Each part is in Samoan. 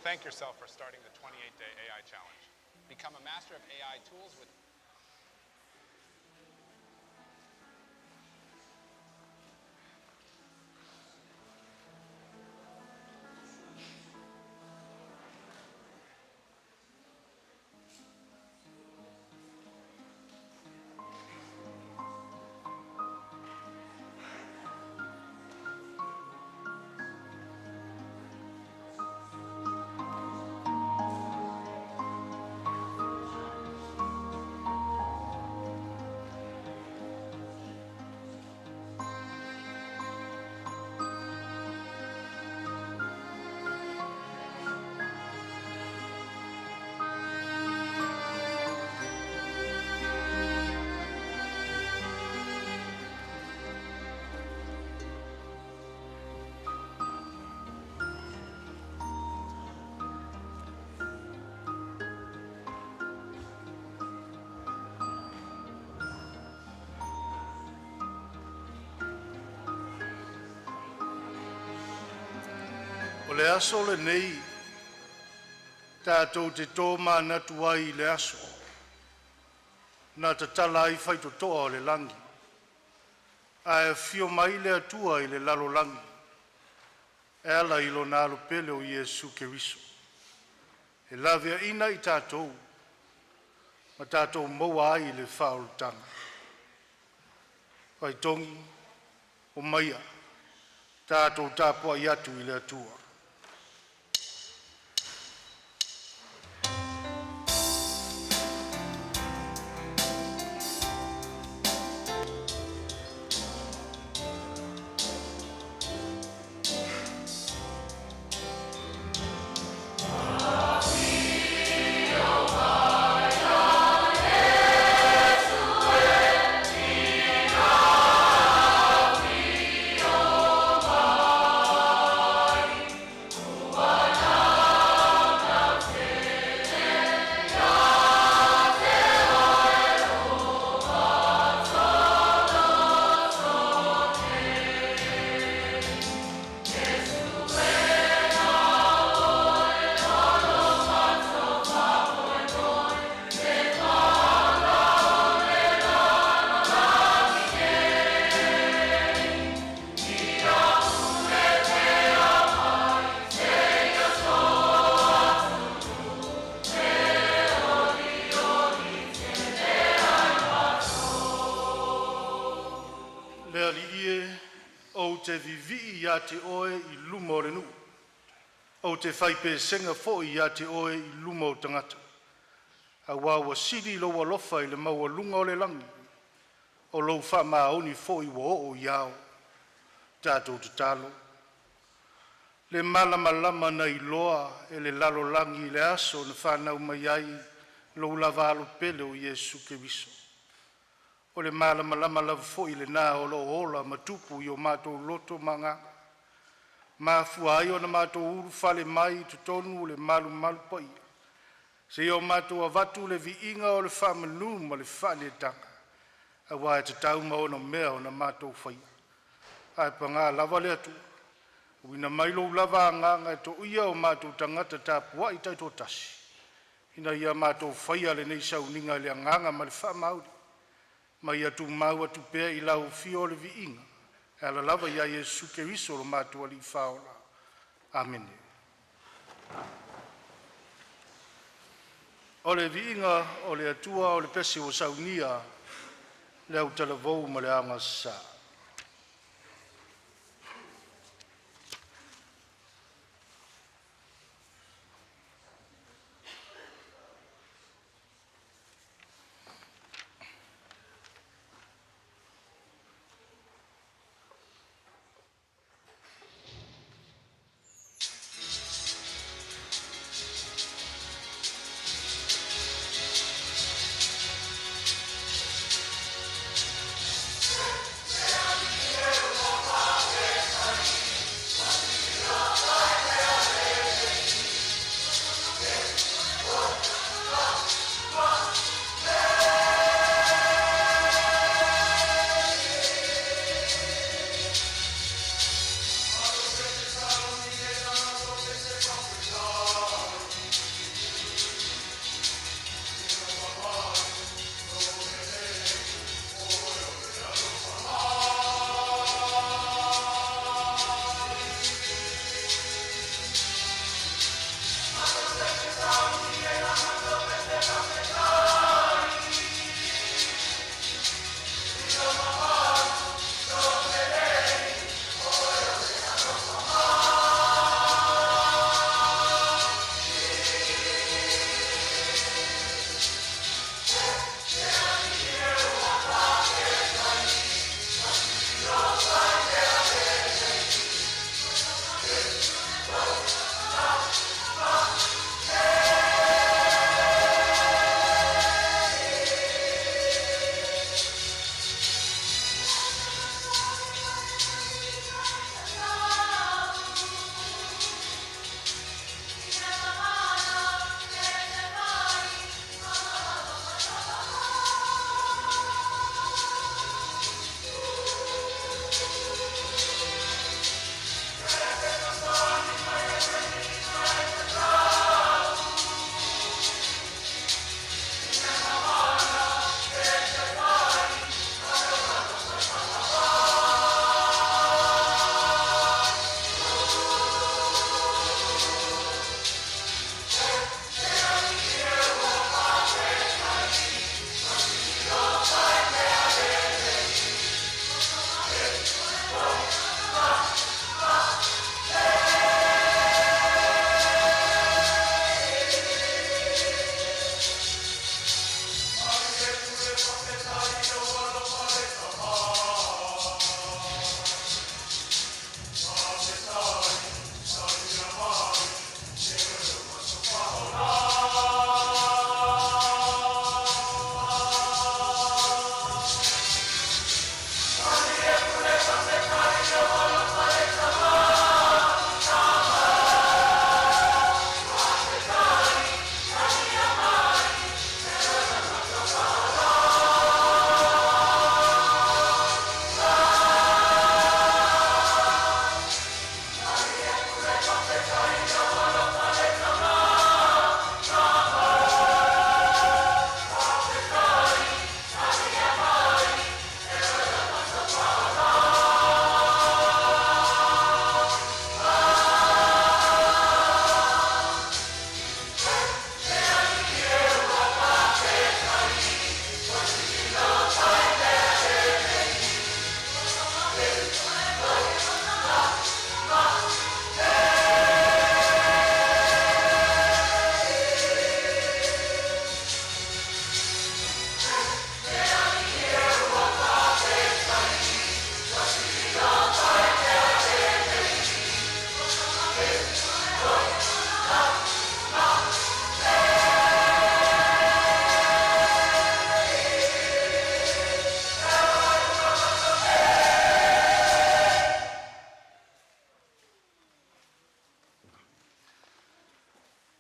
Thank yourself for starting the 28-day AI challenge. Become a master of AI tools with O le aso lenei tatou te tomanatu ai i le aso na tatala ai faitotoa o le lagi ae afio mai le Atua i le lalolagi e ala i Lona Alo pele o Iesu Keriso e laveaina i tatou ma tatou maua ai le faaolataga. Faitogi omaia, tatou tapuai atu i le Atua. Le Alii e, ou te vivii ia te oe i luma o le nuu, ou te fai pesega foi ia te oe i luma o tagata, auā ua sili lou alofa i le maualuga o le lagi, o lou faamaoni foi ua oo i ao. Tatou tatalo. Le malamalama na iloa e le lalolagi i le aso na fanau mai ai lou lava Alo pele o Iesu Keriso, o le malamalama lava foi lena o lo o ola ma tupu i o matou loto ma agaga, ua mafua ai ona matou ulufale mai i totonu o le malumalu paia, seia o matou avatu le viiga o le faamanu ma le faaneetaga, auā e tatau ma onomea ona matou faia. Ae paga lava le Atua, ua tuuina mai lou lava Agaga e toia o matou tagata tapuai taitoatasi, ina ia matou faia lenei sauniga i le agaga ma le faamaoni, ma ia tumau atu pea i lau afio le viiga e ala lava ia Iesu Keriso lo matou Alii Faaola. Amene. O le viiga o le Atua o le pese ua saunia le autalavou ma le aogasasa.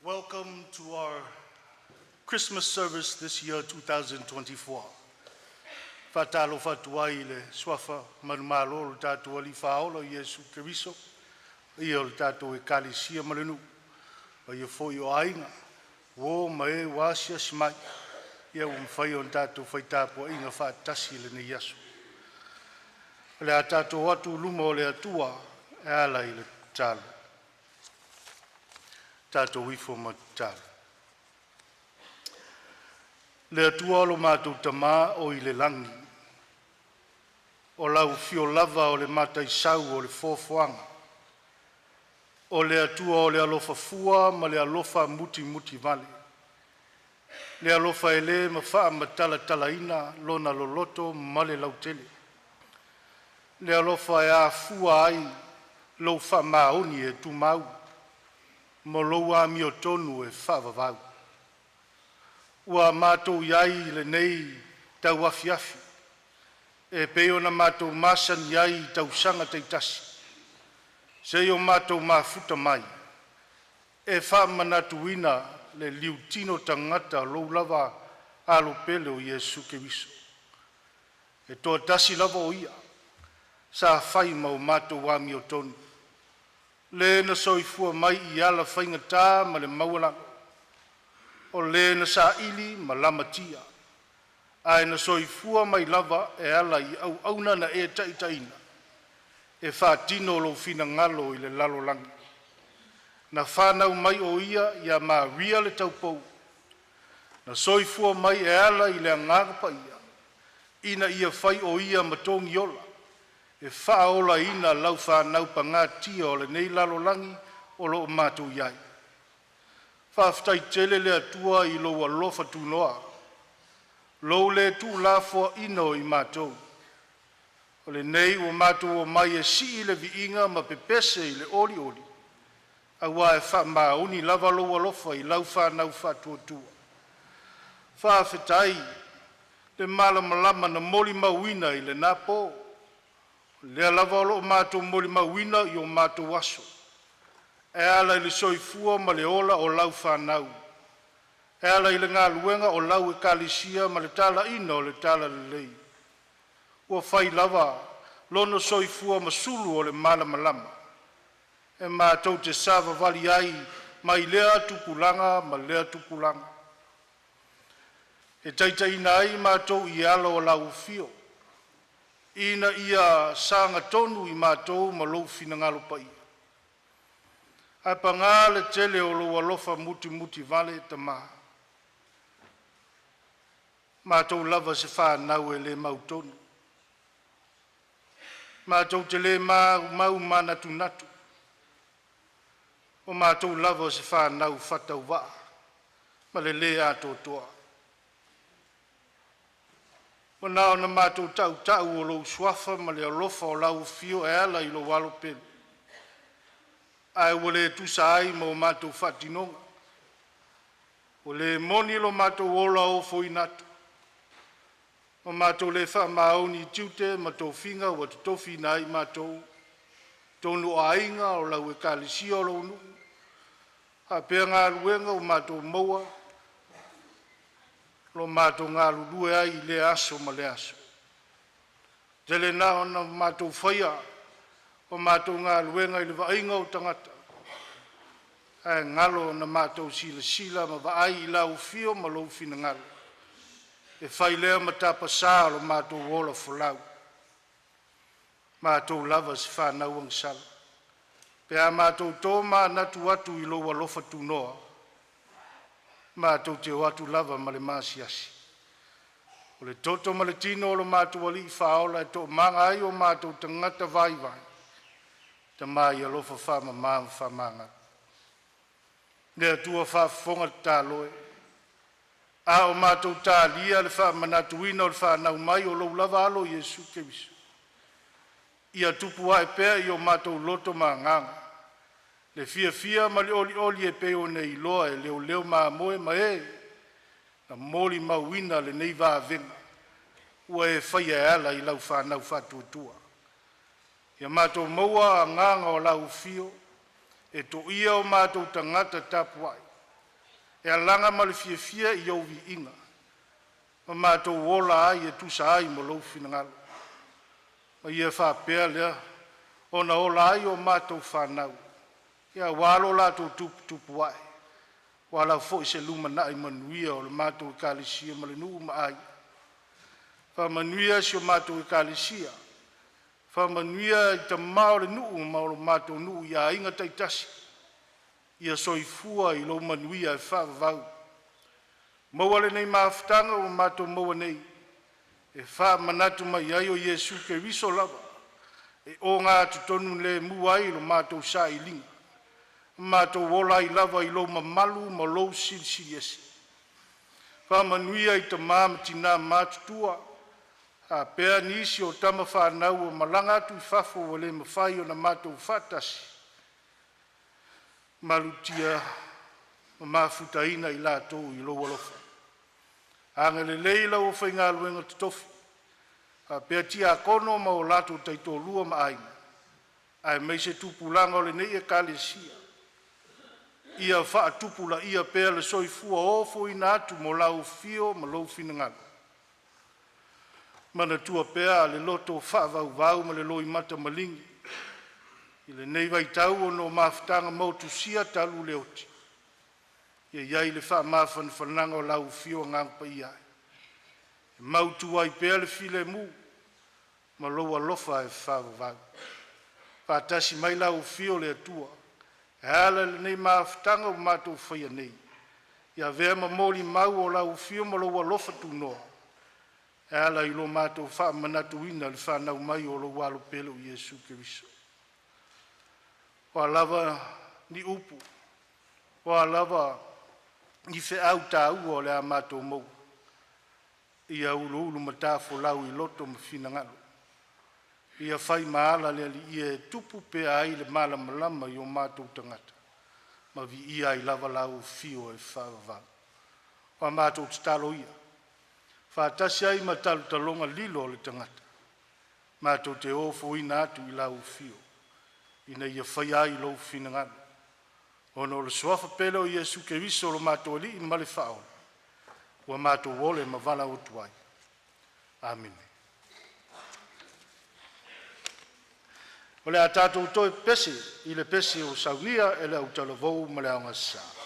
Welcome to our Christmas service this year 2024. Faatalofa atu ai i le suafa manumalo o le tatou Alii Faaola Iesu Keriso, ia o le tatou ekalesia ma le nuu, paia foi o aiga, uo ma e ua asiasi mai, ia ua mafai ona tatou fai tapuaiga faatasi i lenei aso. O le a tatou o atu i luma o le Atua e ala i le tatalo. Tatou ifo ma tatalo. Le Atua lo matou Tama o i le lagi, o lau afio lava o le Mataisau o le Foafoaga, o le Atua o le alofa fua ma le alofa mutimutivale, le alofa e le faamatalatalaina lona loloto ma le lautele, le alofa e afua ai lou faamaoni e tumau ma lou amiotonu e faavavau. Ua matou i ai i lenei tauafiafi e pei ona matou masani ai i tausaga taitasi, seia o matou mafuta mai e faamanatuina le liutino tagata o lou lava Alo pele o Iesu Keriso. E toatasi lava o Ia sa fai ma o matou amiotonu, le na soifua mai i ala faigata ma le maualalo, o le na saili ma lamatia, ae na soifua mai lava e ala i auauna na e taitaiina e faatino lou finagalo i le lalolagi. Na fanau mai o Ia ia Maria le taupou, na soifua mai e ala i le Agaga Paia, ina ia fai o Ia ma Togiola e faaolaina lau fanau pagatia o lenei lalolagi o lo o matou i ai. Faafetai tele le Atua i lou alofa tunoa, lou le tuulafoaina o i matou. O lenei ua matou omai e sii le viiga ma pepese i le olioli aua e faamaoni lava lou alofa i lau fanau faatuatua. Faafetai le malamalama na molimauina i lena po, o lea lava o lo o matou molimauina i o matou aso e ala i le soifua ma le ola o lau fanau, e ala i le galuega a lau Ekalesia ma le talaina o le talalelei. Ua fai lava lona soifua ma sulu o le malamalama e matou te savavali ai mai lea tupulaga ma lea tupulaga, e taitaiina ai i matou i ala o lau afio, ina ia sagatonu i matou ma lou finagalo paia. Ae paga le tele o lou alofa mutimutivale Tama, matou lava o se fanau e le mautonu, matou te le maumau manatunatu, o matou lava o se fanau faatauvaa ma le le atoatoa. Ua na ona matou tautau o lou suafa ma le alofa o lau Afio e ala i lou Alo pele, ae ua le tusa ai ma o matou faatinoga. Ua le moni lo matou ola ofoina atu, ua matou le faamaoni i tiute ma tofiga ua totofiina ai i matou, i totonu o aiga, o lau ekalesia o lou nuu, faapea galuega ua matou maua, o lo o matou galulue ai i lea aso ma lea aso. E tele na ona matou faia o matou galuega i le vaaiga o tagata, ae galo na matou silasila ma vaai i lau afio ma lou finagalo, e fai lea ma tapasa o lo matou ola folau. O matou lava o se fanau agasala pe a matou tomanatu atu i lou alofa tunoa, matou te o atu lava ma le maasiasi. O le toto ma le tino o lo matou Alii Faaola e toamaga ai o matou tagata vaivai, Tama ia alofa faamama ma faamagalo. Le Atua faafofoga tatalo e, a o matou talia le faamanatuina o le fanau mai o lou lava Alo o Iesu Keriso, ia tupu ae pea i o matou loto ma agaga le fiafia ma le olioli e pei ona e iloa e leoleo mamoe ma e na molimauina lenei vavega ua e faia e ala i lau fanau faatuatua. Ia matou maua agaga o lau afio e toia o matou tagata tapuai. E alaga ma le fiafia i ou viiga, ma matou ola ai e tusa ai ma lou finagalo. Ma ia faapea ona ola ai a matou fanau, aua lo latou tuputupu ae, aua foi se lumanai manuia o le matou ekalesia ma le nuu ma aiga. Faamanuia i si a matou ekalesia, faamanuia i tama o le nuu ma lo matou nuu i aiga taitasi, ia soifua i lou manuia e faavavau. Maua lenei mafutaga ua matou maua nei e faamanatu mai ai, o Iesu Keriso lava e ogatotonu ai lo matou sailiga, ma matou ola ai lava i lou mamalu ma lou Silisili Ese. Faamanuia i tama ma tina matutua faapea nisi o tamafanau ua malaga atu i fafo ua le mafai ona matou faatasi, malutia ma mafutaina i latou i lou alofa. Agalelei i lau aufaigaluega totofi faapea tiakono ma o latou taitoalua ma aiga, aemaise tupulaga o lenei ekalesia. Ia faatupulaia pea le soifua ofoina atu mo lau afio ma lou finagalo. Manatua pea le loto faavauvau ma le loimata maligi i lenei vaitau ona o mafutaga motusia talu le oti. Ia i ai le faamafanafanaga o lau Afio Agaga Paia e mautu ai pea le filemu ma lou alofa e faavavau. Faatasi mai lau Afio le Atua e ala i lenei mafutaga ua matou faia nei, ia avea ma molimau o lau afio ma lou alofa tunoa e ala i lo matou faamanatuina o le fanau mai o lou Alo pele, o Iesu Keriso. O a lava ni upu, o a lava ni feau taua o le a matou maua, ia uluulumatafolau i loto ma finagalo, ia fai ma ala le Alii e tupu pea ai le malamalama i o matou tagata, ma viia ai lava lau afio e faavavau. O a matou tatalo ia, faatasi ai ma talotaloga lilo a le tagata, matou te ofoina atu i lau Afio, ina ia faia ai lou finagalo, ona o le suafa pele o Iesu Keriso o lo matou Alii ma le Faaola, ua matou ole ma valaau atu ai. Amene. O le a tatou toe pepese i le pese ua saunia e le autalavou ma le aogasa.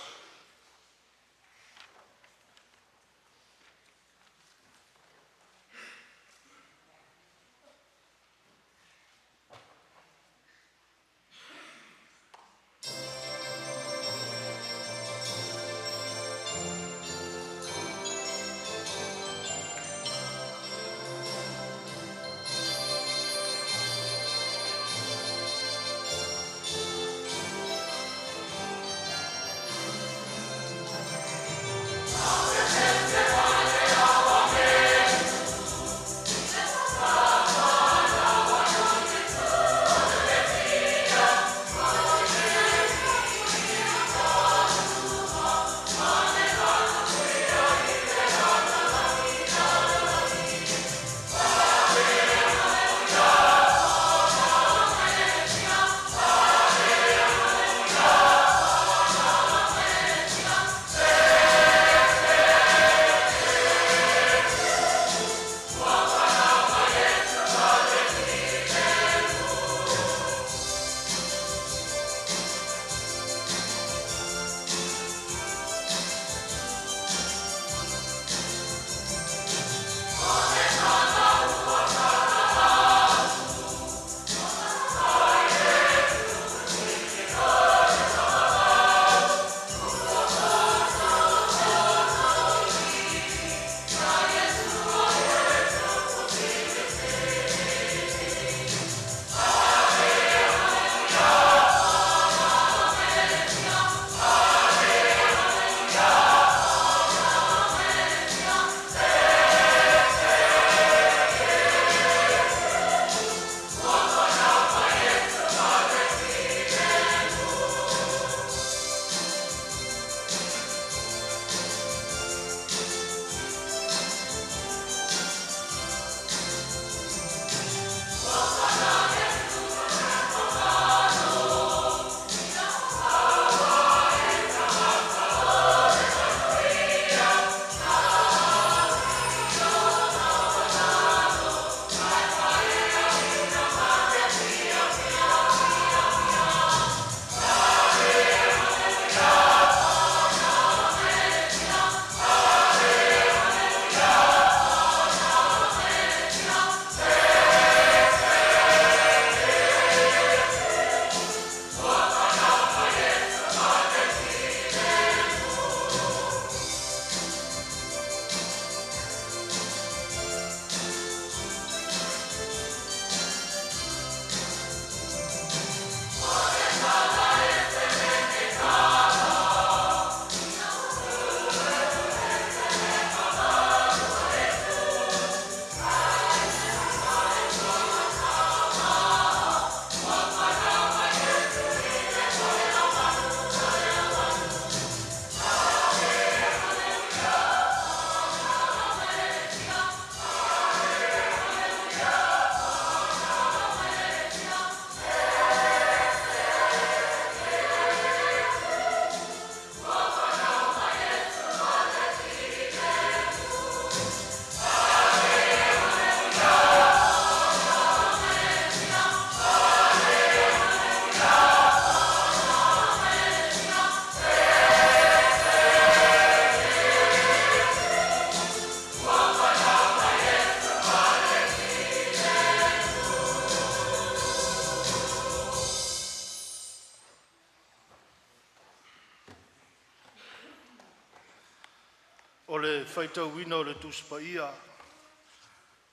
O le faitauina o le Tusi Paia,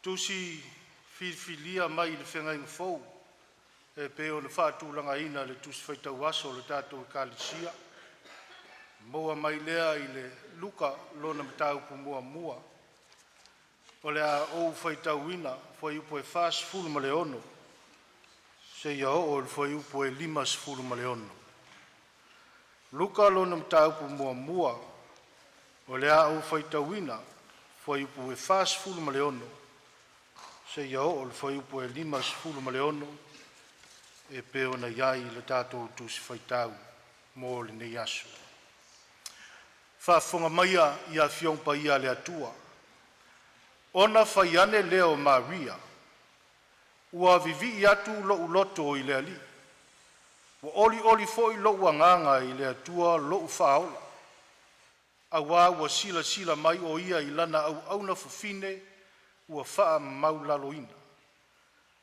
Tusi Filifilia mai le Feagaiga Fou e pei ona faatulagaina e le Tusi Faitau Aso a le tatou Ekalesia, maua mai lea i le Luka lona mataupu muamua. O le a ou faitauina fuaiupu e 46 seia oo i le fuaiupu e 56. Luka lona mataupu muamua, o le a ou faitauina fuaiupu e 46 seia oo i le fuaiupu e 56 e pei ona i ai le tatou Tusi Faitau mo lenei aso. Faafofoga maia i Afioga Paia a le Atua, ona fai ane lea o Maria, “Ua vivii atu lou loto i le Alii, ua olioli foi lou agaga i le Atua lou Faaola, auā ua silasila mai o Ia i lana auauna fafine ua faamaualaloina.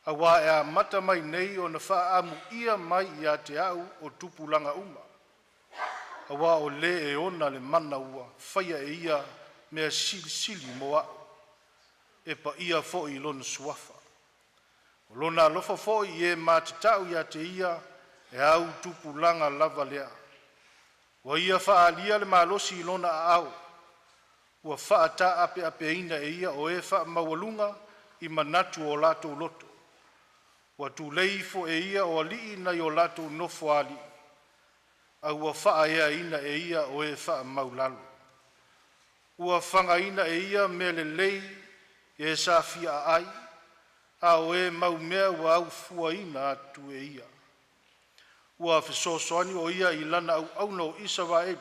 Auā e amata mai nei ona faaamuia mai ia te au o tupulaga uma, auā o Le e ona le mana ua faia e Ia mea silisili mo au, e paia foi lona suafa. O lona alofa foi i e matatau ia te Ia e au i tupulaga lava lea. Ua Ia faaalia le malosi i Lona aao, ua faataapeapeina e Ia o e faamaualuga i manatu o latou loto. Ua tulei ifo e Ia o alii nai o latou nofoaalii, a ua faaeaina e Ia o e faamaualalo. Ua fagaina e Ia mea lelei i e sa fia aai, a o e maumea ua aufuaina atu e Ia. Ua fesoasoani o Ia i lana auauna o Isaraelu,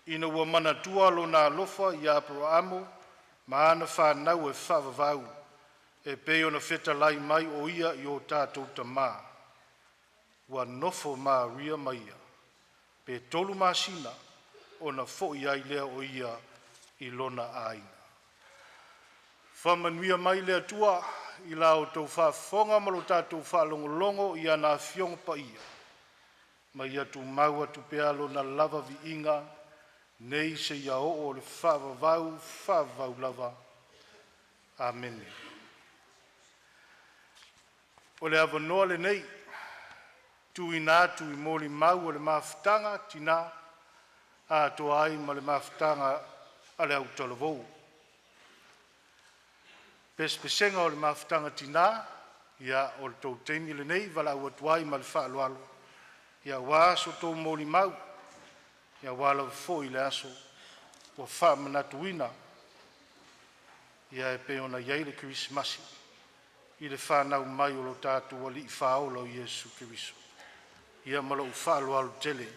ina ua manatua Lona alofa ia Aperahamo ma ana fanau e faavavau, e pei ona fetalai mai o Ia i o tatou tama.” Ua nofo Maria ma ia pe tolu masina, ona foi ai lea o ia i lona aiga. Faamanuia mai le Atua i la outou faafofoga ma lo tatou faalogologo i ana Afioga Paia, ma ia tumau atu pea Lona lava viiga nei seia oo i le faavavau, faavavau lava. Amene. O le avanoa lenei e tuuina atu i molimau o le Mafutaga a Tina atoa ai ma le mafutaga a le autalavou. Pesepesega o le Mafutaga a Tina, ia o le tou taimi lenei e valaau atu ai ma le faaaloalo aua so outou molimau aua lava foi le aso ua faamanatuina ia e pei ona i ai le Kerisimasi i le fanau mai o lo tatou Alii Faaola o Iesu Keriso. Ia ma lou faaaloalo tele.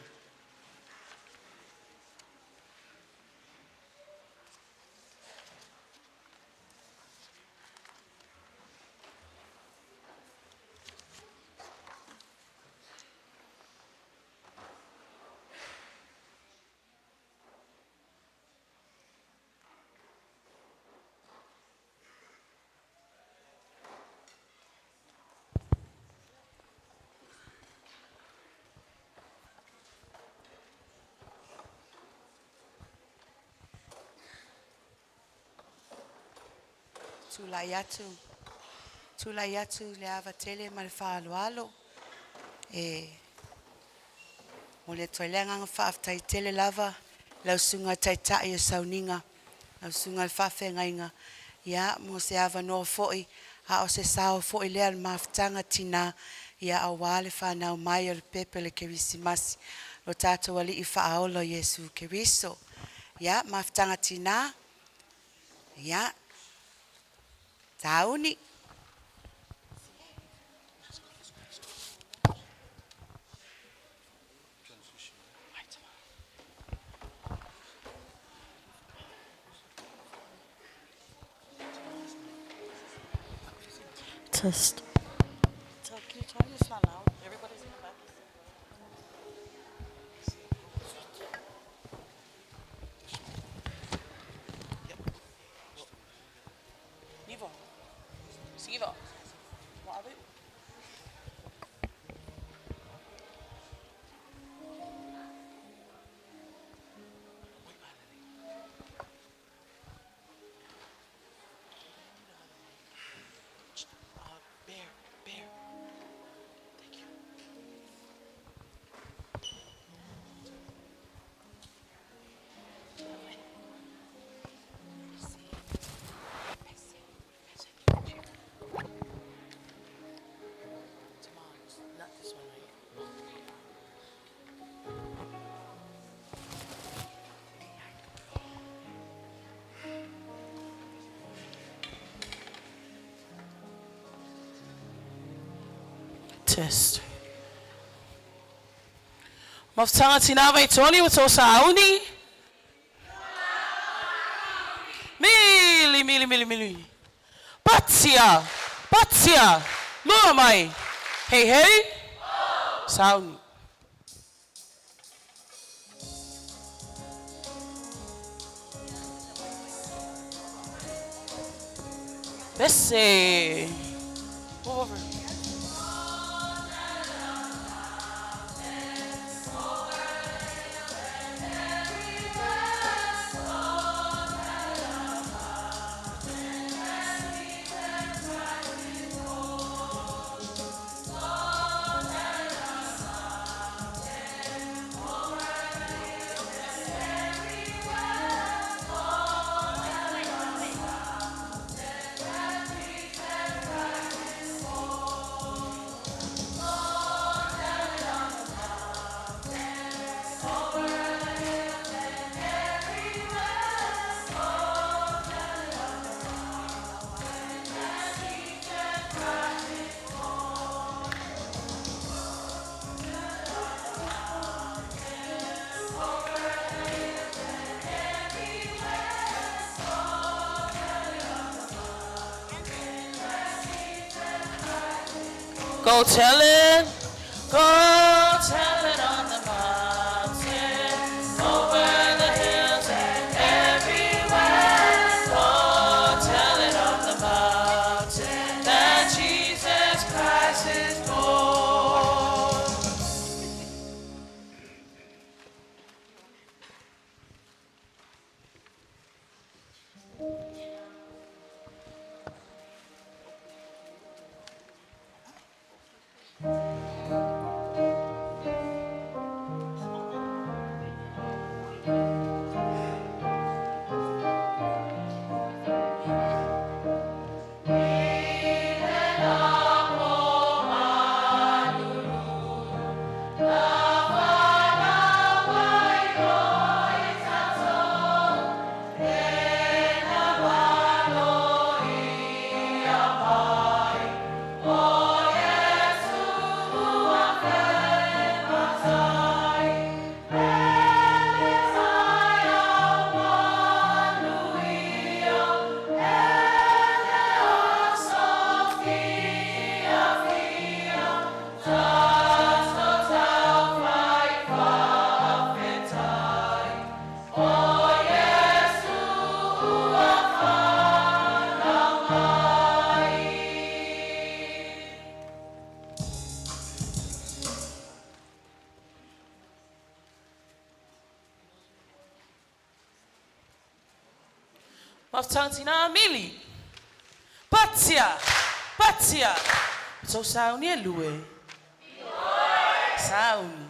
Tulai atu i le ava tele ma le faaaloalo e momoli atu ai le agaga faafetai tele lava i lau Susuga i le Taitai o le Sauniga, lau Susuga i le Faafeagaiga mo se avanoa foi a o se sao foi lea o le Mafutaga a Tina aua le fanau mai o le pepe o le Kerisimasi, lo tatou Alii Faaola o Iesu Keriso. Ia, Mafutaga a Tina, ia sauni. Test. Test. Mafutaga tina vaitoni ua tosauni. Mili, mili, mili, mili. Patia, patia, lua mai. Hei, hei. Sauni. Pese. Move over. Go tell it, go tell it on the mountain, over the hills and everywhere. Go tell it on the mountain that Jesus Christ is born. Mafutaga tina mili. Patia, patia. So sauni e lue. Sauni.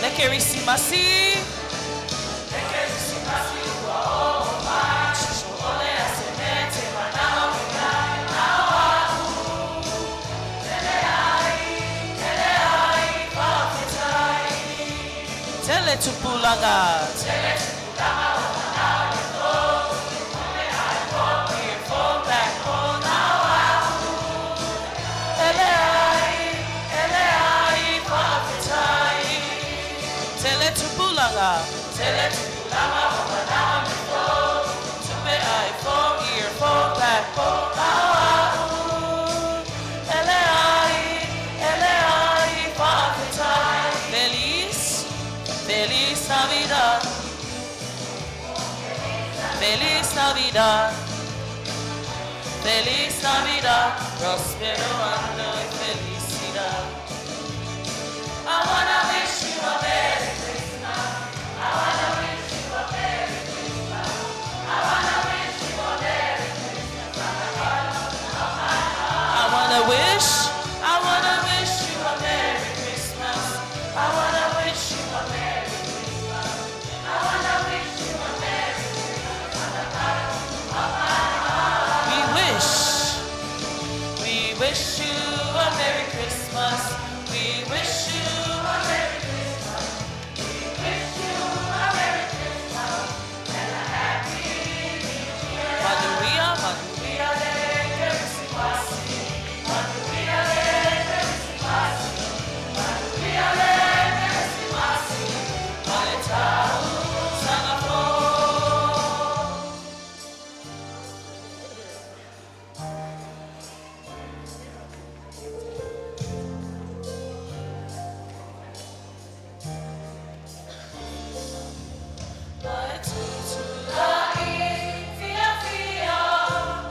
Le kerisimasi. Le kerisimasi ua tupulaga. Tele tupulaga o manao i tō. Tupe ai phone, earphone, backbone, au au. Ele ai, ele ai, whawhetai. Tele tupulaga. Tele tupulaga o manao i tō. Tupe ai phone, earphone, backbone, au au. Ele ai, ele ai, whawhetai. Feliz, Feliz Navidad. Feliz Navidad. Feliz Navidad. Prospero año y felicidad. I wanna wish you a Merry Christmas. I wanna wish you a Merry Christmas. I wanna wish you a Merry Christmas from the bottom of my heart. I wanna wish, I wanna wish you a Merry Christmas. I wanna wish you a Merry Christmas. I wanna wish you a Merry Christmas from the bottom of my heart. We wish you a Merry Christmas. We wish you a Merry Christmas. We wish you a Merry Christmas and a Happy New Year. Manuia, manuia le Kerisimasi. Manuia le Kerisimasi. Manuia le Kerisimasi. Ma le tausaga fou. Mai tutulai, fia fia,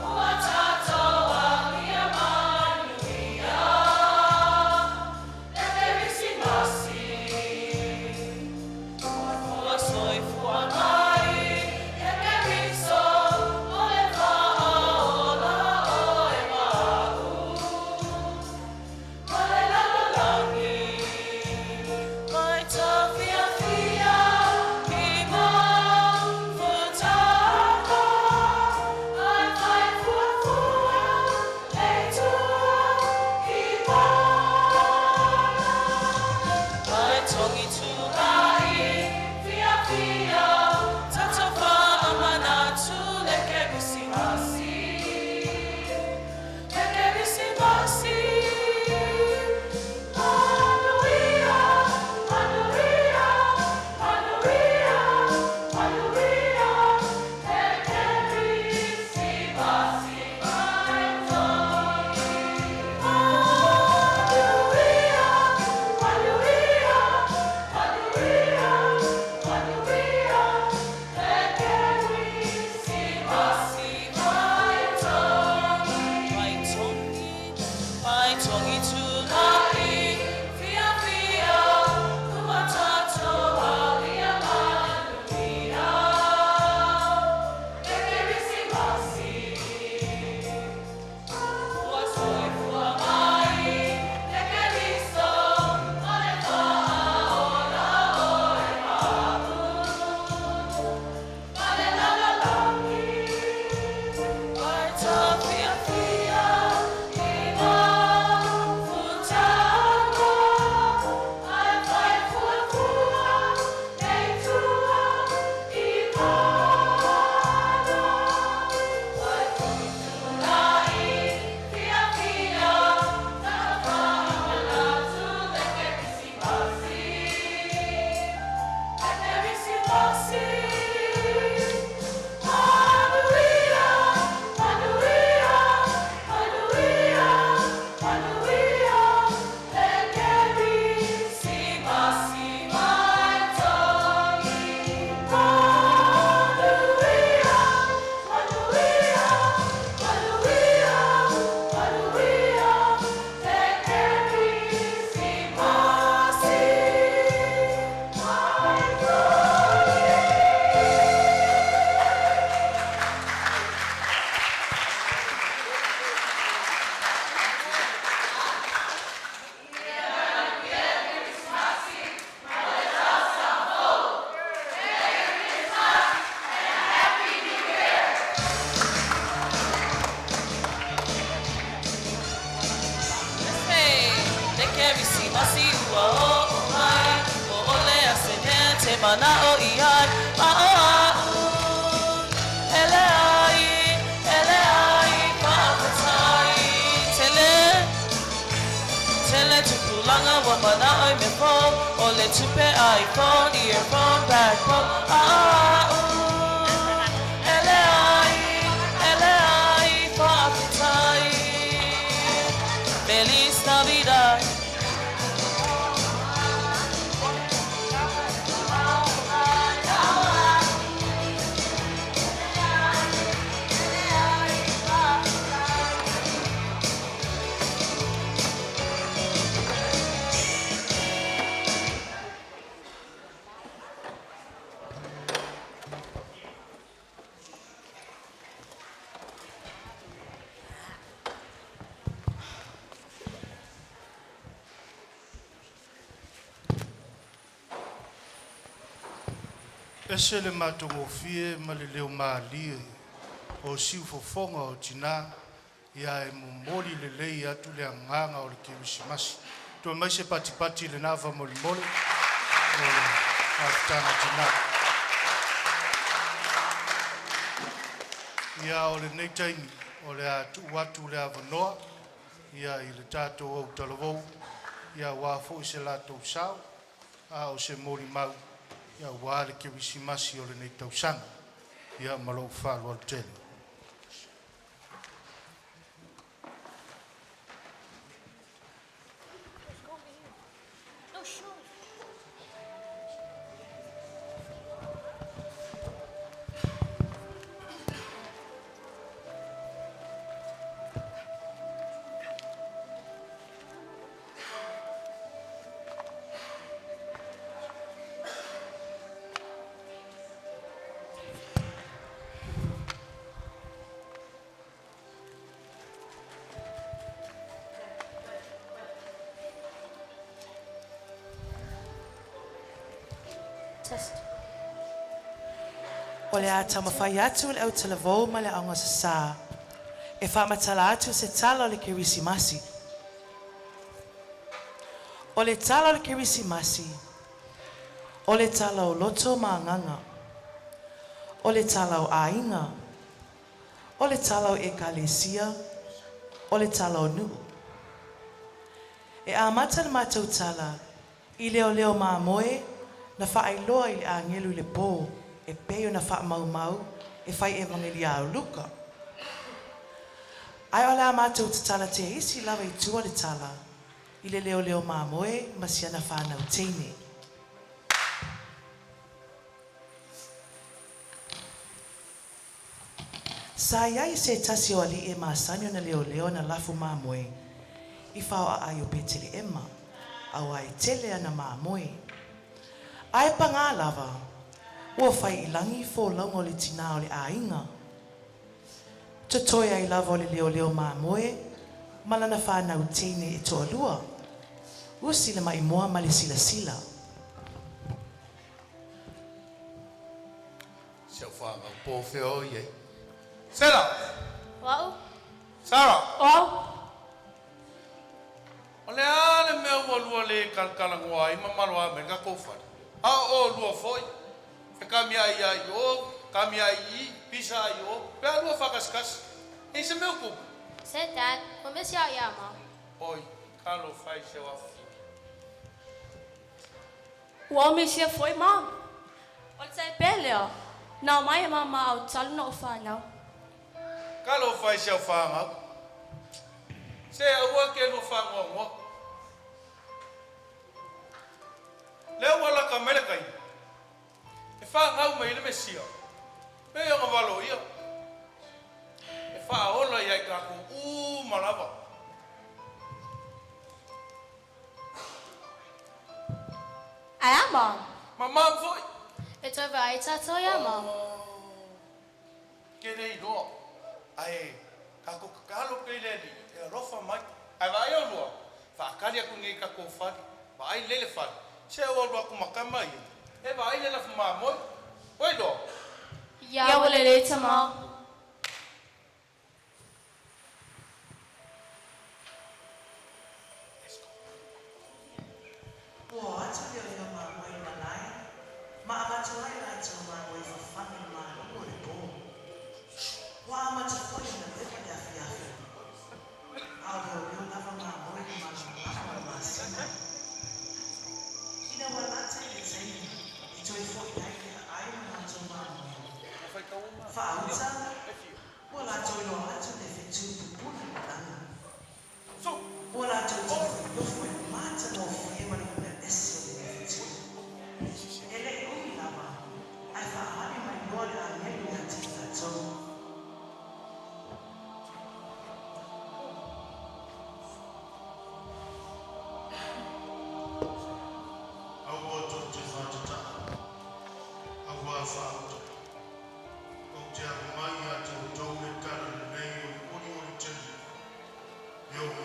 ua tatou alia manuia. Le Kerisimasi, ua soifua mai, e Keriso, o le faaola oe ma a'u. Ma le lalolagi, mai tafiafia i mafutaga, ae fai fuafua le tua i mana. Mai togitulai, fiafia, tatou faamanatu le Kerisimasi. Le Kerisimasi. Manuia, manuia, manuia, manuia, le Kerisimasi mai togi. Manuia, manuia, manuia, manuia, le Kerisimasi mai togi. Mai togi, mai togitulai, fiafia, ua tatou alia manuia. Le Kerisimasi, ua soifua mai, le Keriso, o le faaola oe ma a'u. Ma le lalolagi, mai tafiafia i mafutaga, ae fai fuafua le tua i mana. Mai togitulai, fiafia, tatou faamanatu le Kerisimasi. Le Kerisimasi. Manuia, manuia, manuia, manuia, le Kerisimasi mai togi. Manuia, manuia, manuia, manuia, le Kerisimasi mai togi. Hey, le Kerisimasi ua oo mai, o ole a se mea te mana'o i ai, a o a'u e leai, e leai, faafetai. Tele, tele tupulaga ua mana'o i mea fou, o le tupe iPhone, earphone, backbone, a o a'u e leai, e leai, faafetai. Feliz Navidad. Ese le matagofie ma le leo malie o siufofoga o tinā ia e momoli lelei atu le agaga o le Kerisimasi. Toe mai se patipati lenā faamolemole o le mafutaga tinā. Ia o lenei taimi o le a tuu atu le avanoa ia i le tatou autalavou ia auā foi se latou sao a o se molimau ia auā le Kerisimasi o lenei tausaga. Ia ma lou faaaloalo tele. No shoes. Test. O le a taumafai atu le autalavou ma le aogasasā e faamatala atu se tala o le Kerisimasi. O le tala o le Kerisimasi, o le tala o loto ma agaga, o le tala o aiga, o le tala o ekalesia, o le tala o nuu. E amata le matou tala i leoleo mamoe na faailoa i le agelu i le pō e pei ona faamaumau e fai evagelia o Luka. Ae o le a matou tatala teisi lava i tua le tala i le leoleo mamoe ma si ana fanau teine. Sa i ai se tasi o ali'i e masani ona leoleo ana lafu mamoe i fao'aai o Petele'ema, auā e tele ana mamoe. Ae pagā lava, ua fai i lagi folauga o le tinā o le aiga. Totoe ai lava o le leoleo mamoe ma lana fanau teine e toalua, Usi le maimoa ma le silasila. Si au whāngau pō whea o iei. Sela! Wau? Sarah! Wau? O le a le mea ua lua le kalakalanoa ai ma malo a mai le tatou fale? A o lua foi, fekamiai ia i o, kamiai i i, pisa i o, pe a lua whakasikasi. E i se mea kupu? Se Dad, ua misi au iā ma. Oi, talofa e si au afafine. Ua ou misia foi, Mom. O le taipē lea, na aumai e Māmā au talu ona ou fanau. Talofa e si au whāngau. Se aua ke lua whāngoangoa. Lea ua laka mai le taimi. E whāngau mai le Mesia. Me ia valo ia. E whaaola ia i kākou uma lava. Ae a, Mom? Ma mam foi. E toe vaai tātou iā, Mom. Ke le iloa. Ae, kākou tatalo pea i le Alii, e alofa mai. Ae vaai au lua, faakali aku nei i kākou fale, vaai lelei le fale, se au alu aku ma tama ia, e vaai le lafu mamoe. Ua iloa? Ia ua lelei tama. Ua o atu leoleo mamoe i malae ma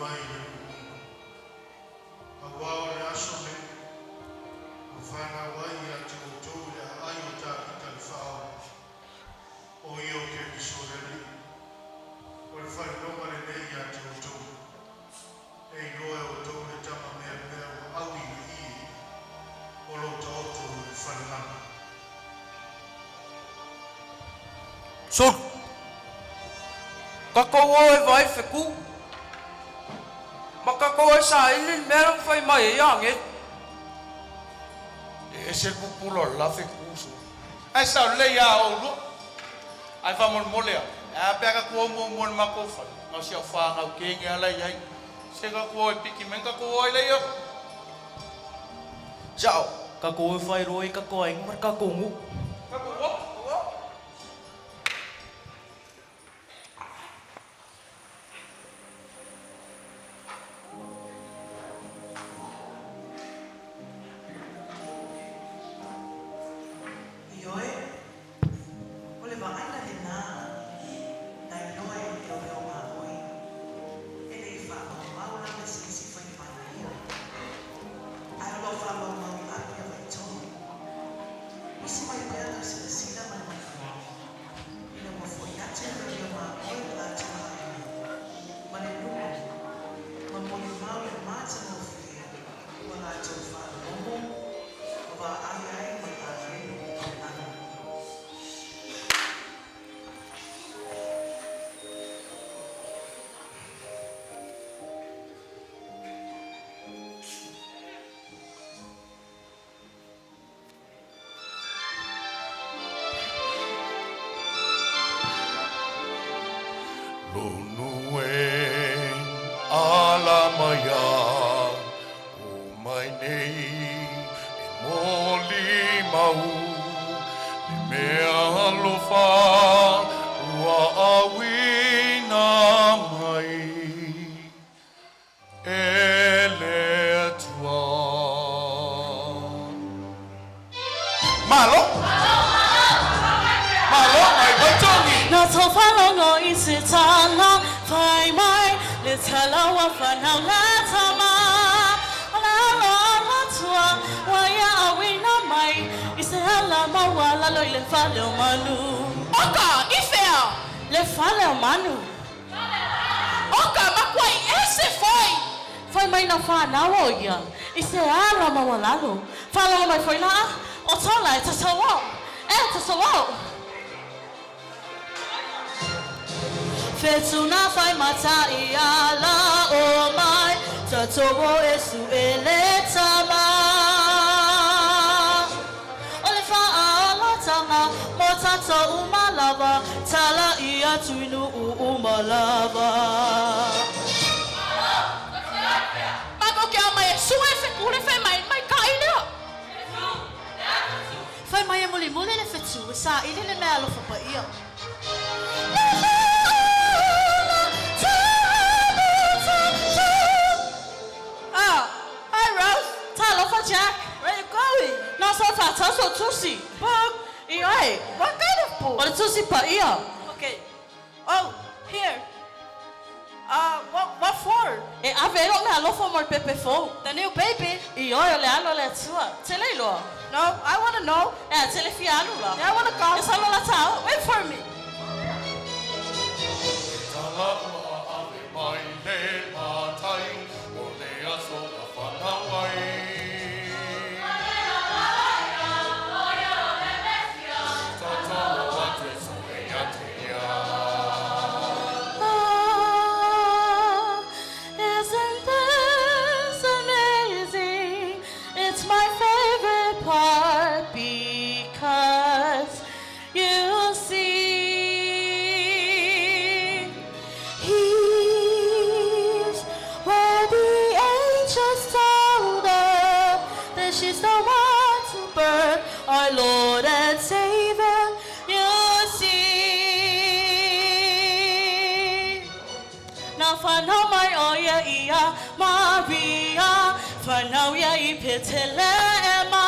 mai i le nuu uma. Auā o le aso nei, ua fanau ai ia te outou i le aai o Tavita le Faaola, o ia o Keriso le Alii. O le faailoga lenei ia te outou, e iloa e outou le tama meamea ua aui i le ie, o lo o taoto i le falegalu. Sulu. Tatou o e vaai fetu. Ma tatou e saili le mea la na fai mai ai agelu. E ese le pupula o le la fetu, Sulu. Ae sao lelei a oulua. Ae faamolemole a, e a pe a tatou o muamua i le matou fale, na o si au fanau teine a la e i ai. Se tatou o e piki mai ona tatou o ai lea i o. Sa'o, tatou o e faailoa i tatou aiga ma le tatou nuu. Tatou o, o. Ioe, o le vaaiga lenā na iloa e le leoleo mamoe, e le i faamaumau lava i se isi fai Palemia, ae o lo o faamaumau i api a Vaitoa. Usi mai pea lau silasila ma le mafaufau ina ua fo'i atu le leoleo mamoe i le latou aiga ma le nuu ma molimau i le matagofie ua latou faalogo ma vaai ai ma agelu o le lagi. Lonu e ala mai a o mai nei e molimau le mea alofa ua auina mai e le Atua. Malo! Malo mai Vaitogi! Na tou faalogo i se tala fai mai le tala ua fanau le tama. O le alo a le Atua ua ia auina mai i se ala maualalo i le fale o manu. Oka, i fea? Le fale o manu. Oka, makuai ese foi! Fai mai na fanau o ia i se ala maualalo. Faalogo mai foi la o Tola e tatau au. E tatau au. Fetu na fai matai ala o mai, tatou o e sue le tama. O le faaolataga mo tatou uma lava, tala i atu i nuu uma lava. Matou ke ao mai e sue fetu le fai mai maikaʻi lea. Fai mai e mulimuli le fetu e saili le mea alofa paia. Ah, hi Rose. Talofa Jack. Where you going? Na so faatau sou tusi. Book. Ioe. What kind of book? O le tusi paia. Okay. Oh, here. What for? E ave ai lou mea alofa mo le pepe fou. The new baby? Ioe, o le alo a le Atua. Te le iloa? No, I wanna know. E a te le fia alu la? Yeah, I wanna go. E sau la tau. Wait for me. Tala ua ave mai le matai o le aso a whanau ai. Tatalo a te sue a te ia. Ah, isn't this amazing? It's my favorite part because you see, he's where the angels told her that she's the one to birth our Lord and Savior. You see. Na whanau mai o ia ia Maria, whanau ia i Petelema.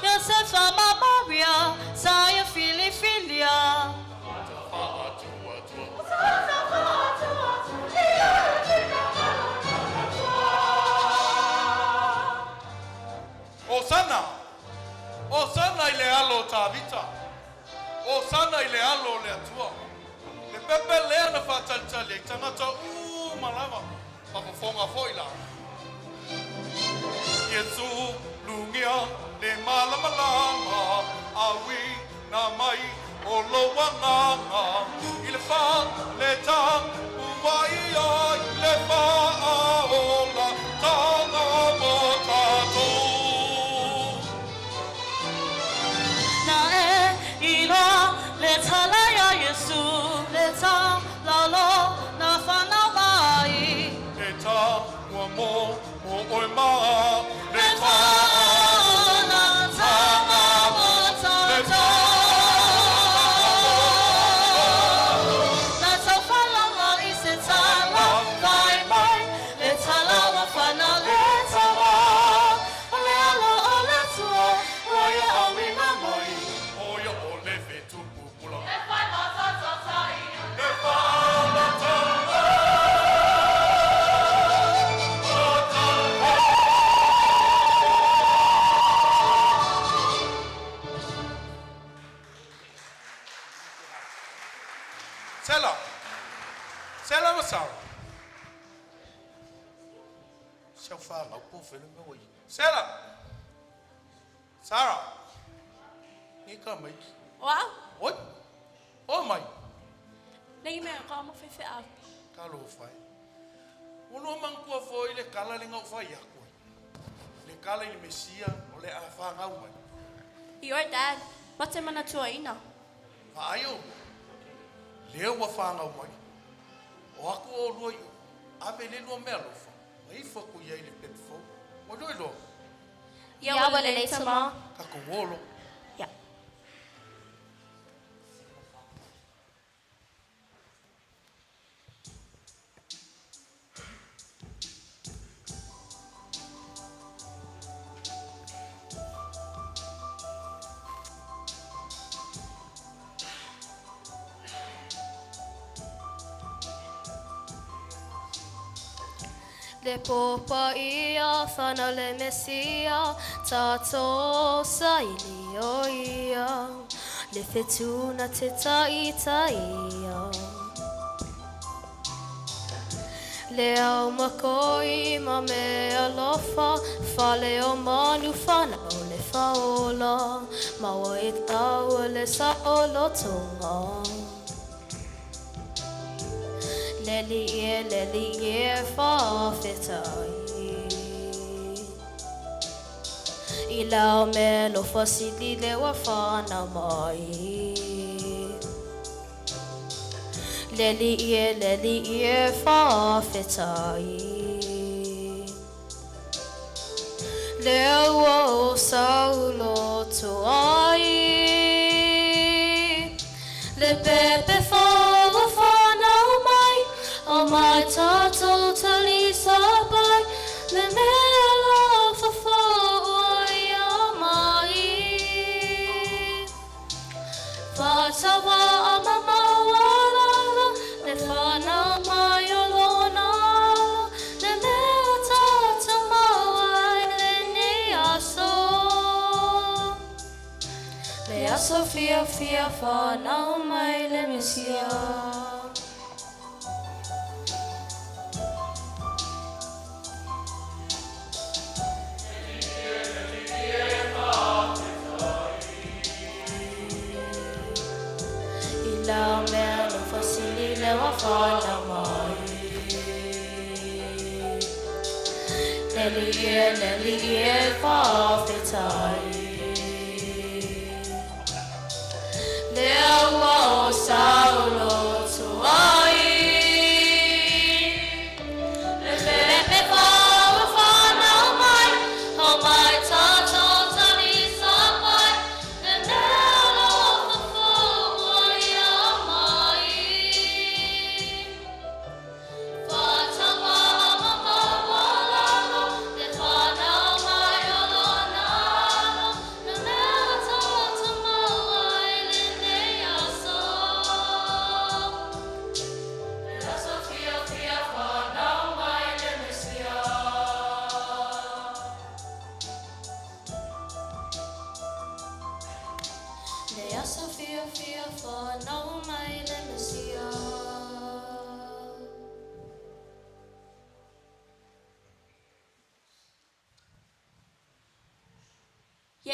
Iosefa ma Maria, sa ia filifilia. Whaatua tua. Osana! Osana i le alo o Tavita! Osana i le alo o le Atua! Le pepe lea na faatalitali ai tagata uma lava, ma fofoga foi la. Iesu lugia le malamalama, aui na mai o lou agaga i le fa le ta ua ia i le faaola taga mo tatou. Na e iloa le tala ia Iesu, le tala o lona fanau mai. Le ta ua mo mo oe ma le Le fa faaola taga mo tatou. Na taufalaga i se tala fai mai, le tala ua fanau le tala. O le alo o le Atua, ua ia auina mai. O ia o le fetu pupula. E fai ma tatou. Le faaola taga. Sela. Sela ma Sarah. Si au whanau po whele me oi. Sela. Sarah. Ni ka mai. O au, Oi. O mai. lengi mea ka ama whewhe au. Ka lo whai. Ua manatua foi le kala le ngau whai aku ai. Le kala i le Mesia o le a whangau mai. Your dad, ma te manatua ina. Vaai o. Lea ua whangau mai. O aku o lua i o. Ave le lua mea lofa. Ma ifo aku iai le pepe fou. Ua lua iloa. Ia ua lelei tama. Tatou o loa. Ia. Le popa ia, whanau le Mesia, tātou saili o ia, le whetuna te taitaia. Le au makoi ma me alofa, fale o manu whanau le whaola, maua e tau le sa o lotonga. Le li e, le li e whawhetai. I lau me lo fasili le wa whana mai. Le li e whawhetai. Le ua o sauloto ai. Le pepe whawa whanau mai, o mai tātou talisa pai, le mea la whawhau ia mai. Whatawa a mamawa lala, le whanau mai o lona ala, le mea tātou mau ai lenei aso. Le aso fia fia whanau mai le Mesia. I lau mea no fasili le wa whanau mai. Le li e whawhetai. Le aua o sauloto ai. Le pepe whawa whanau mai, o mai tātou talisa pai, le mea lofa fou ia mai. Whatawa a mamawa lalo, le whanau mai o lona alo, le mea tātou mau ai lenei aso.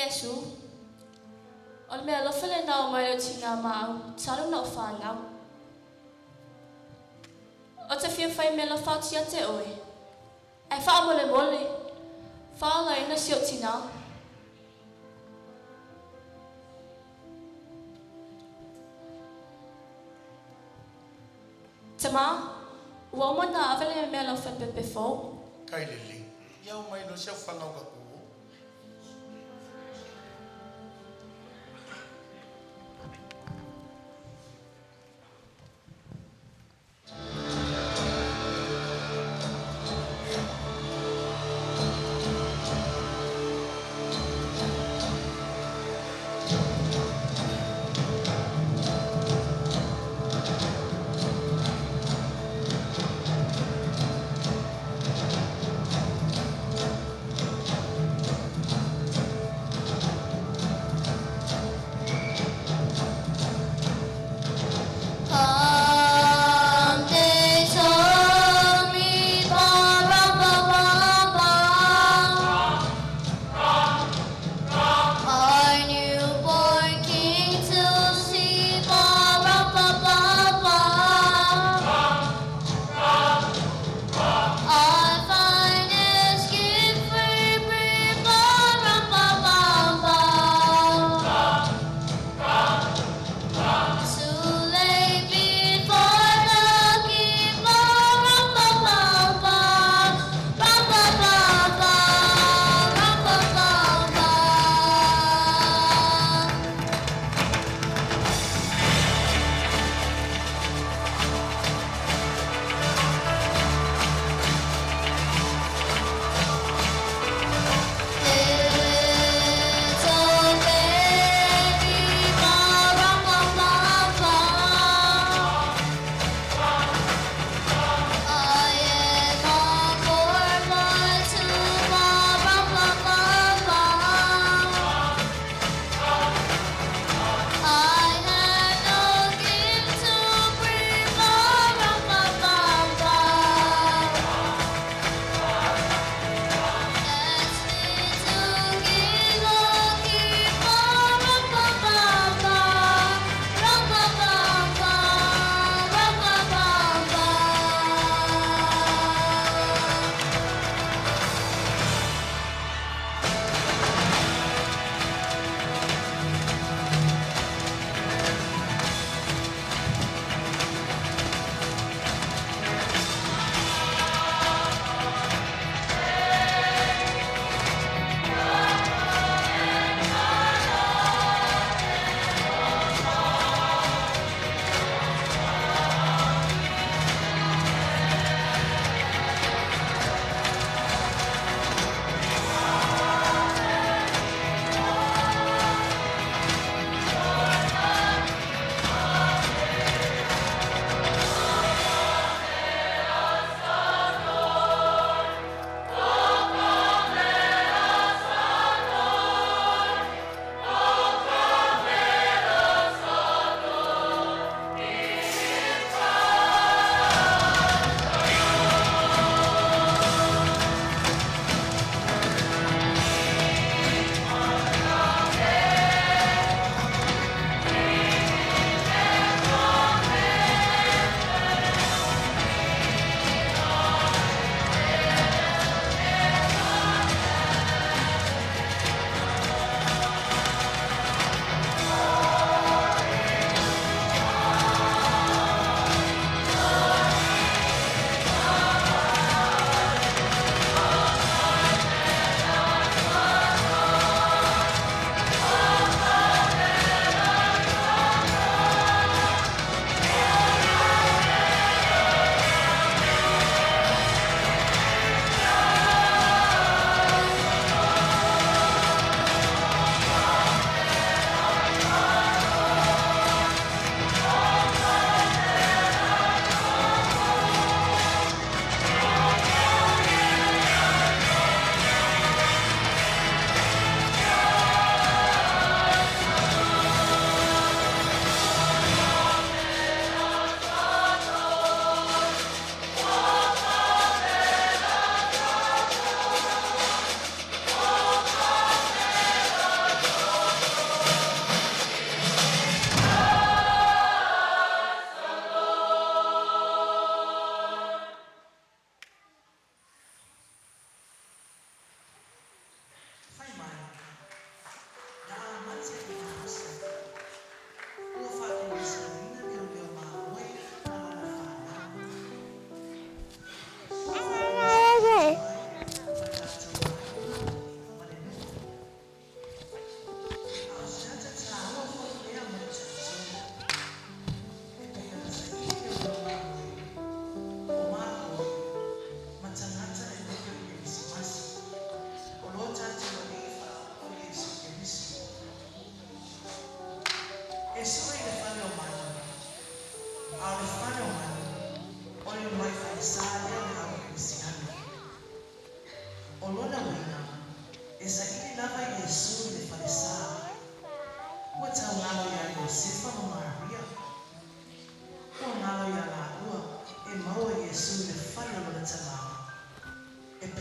Iesu, o le meaalofa lenā ua mai i lou tinā maau talu ona ou fanau. Ou te fia fai meaalofa atu ia te oe, ae faamolemole, faaolaina si ou tinā. Tamā, ua uma ona ave le meaalofa i le pepe fou. Kai lelei, ia o mai loa si au fanau ka ku o.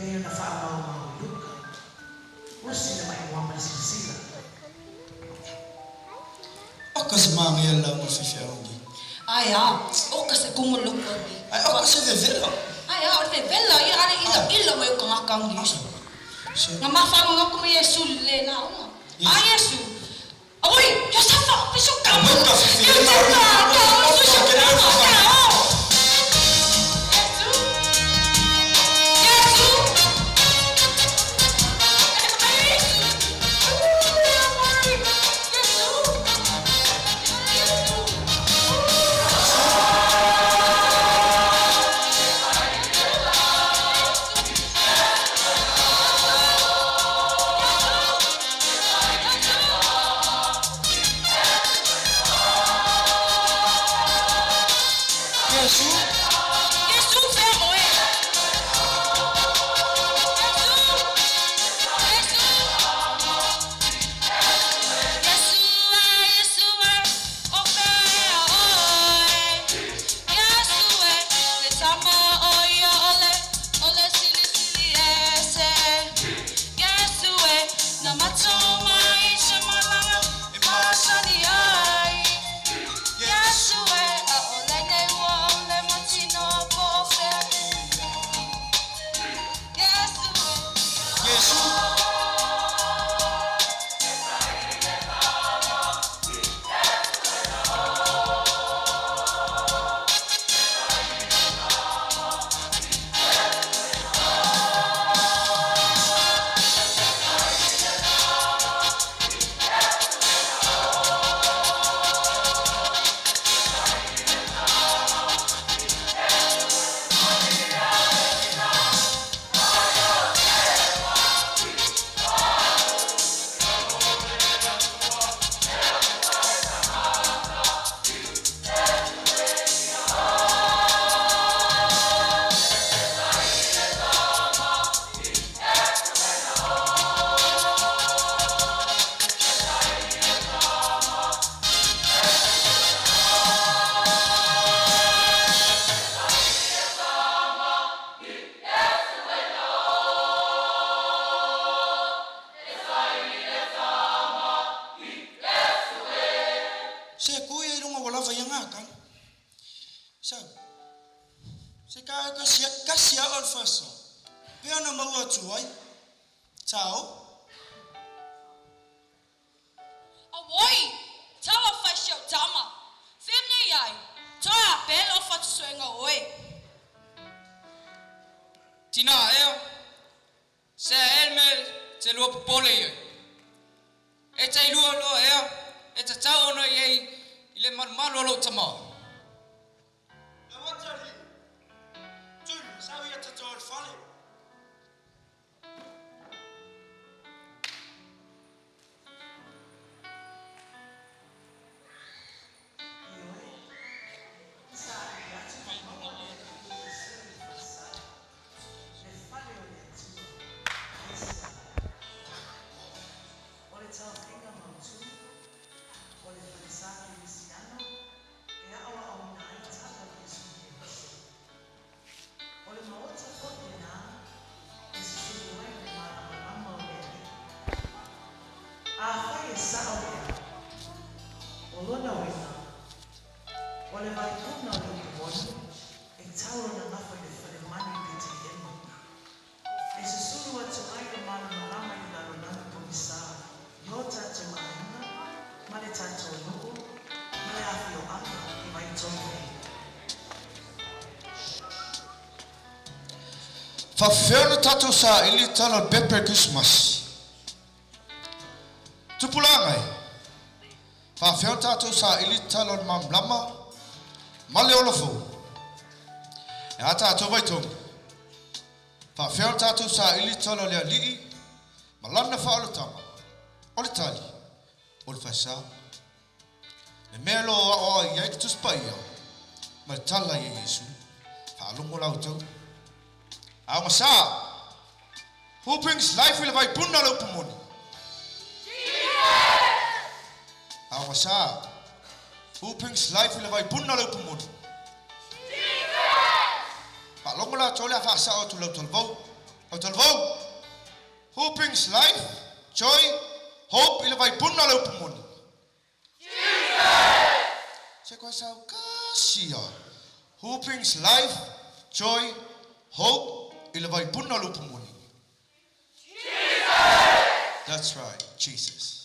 pei ona faamaumau e Luka. Usi le maimoa ma le silasila. Oka se māngaia le lauga o le faifeau nei. Ae a, oka se kumu loko nei. Ae oka se vevela. Ae a, o le vevela ia ale ila ila mai o kangaka au nei. Na mafagoga aku ma Iesu le lauga. A Iesu, Auoi, Josefa, fiso kama. Josefa, tao, fiso kama, tao. Iesu, Iesu, Se ku ia i luga ua lava ia gakana. Sau. Se ka kasi kasi a o le faso. Pe ona maua atu ai. Tao. Auoi! Tau a fai si au tama. Femnei ai, toe a pele o fatusuega oe. Tina ea, sea ea le mea te lua popole i ai. E tailua loa ea e tatau ona i ai i le malumalu o lou tama. Lau atalii, Tuli, sau ia tatau o le fale. Ioe, saili atu ma maua le Alii Iesu i le falesa, le fale o le Atua, aisea? O le taofiga mautu, o le falesa kerisiano e aoaoina ai tala o Iesu Keriso. O le maota foi lenā e susulu ai le malamalama o le Alii. Afai e sao lea, o lona uiga, o le vaipuna o le upumoni e tau lona gafa i le falemanu i Petelehema, e susulu atu ai le malamalama i le lalolagi pogisa i o tatou aiga ma le tatou nuu ma le afioaga i Vaitonu nei. Faafefea ona tatou saili tala o le pepe Kerisimasi? Tupulaga e, faafefea ona tatou saili tala o le malamalama ma le ola fou? E a tatou vaitogi? Faafefea ona tatou saili tala o le Alii ma Lana faaolataga? O le tali, o le faesa. Le mea lo o aoao i ai le Tusi Paia ma le tala ia Iesu, faalogo la outou. Aoga sa! Who brings life i le vaipuna le upu moni? Jesus! Aoga sa! Who brings life i le vaipuna le upu moni? Jesus! Faalogo la outou le a faasao atu lau talavou. Au talavou. Who brings life, joy, hope i le vaipuna o le upu moni? Jesus! Se koe sau kasi a. Who brings life, joy, hope i le vaipuna o le upu moni? Jesus! That's right, Jesus.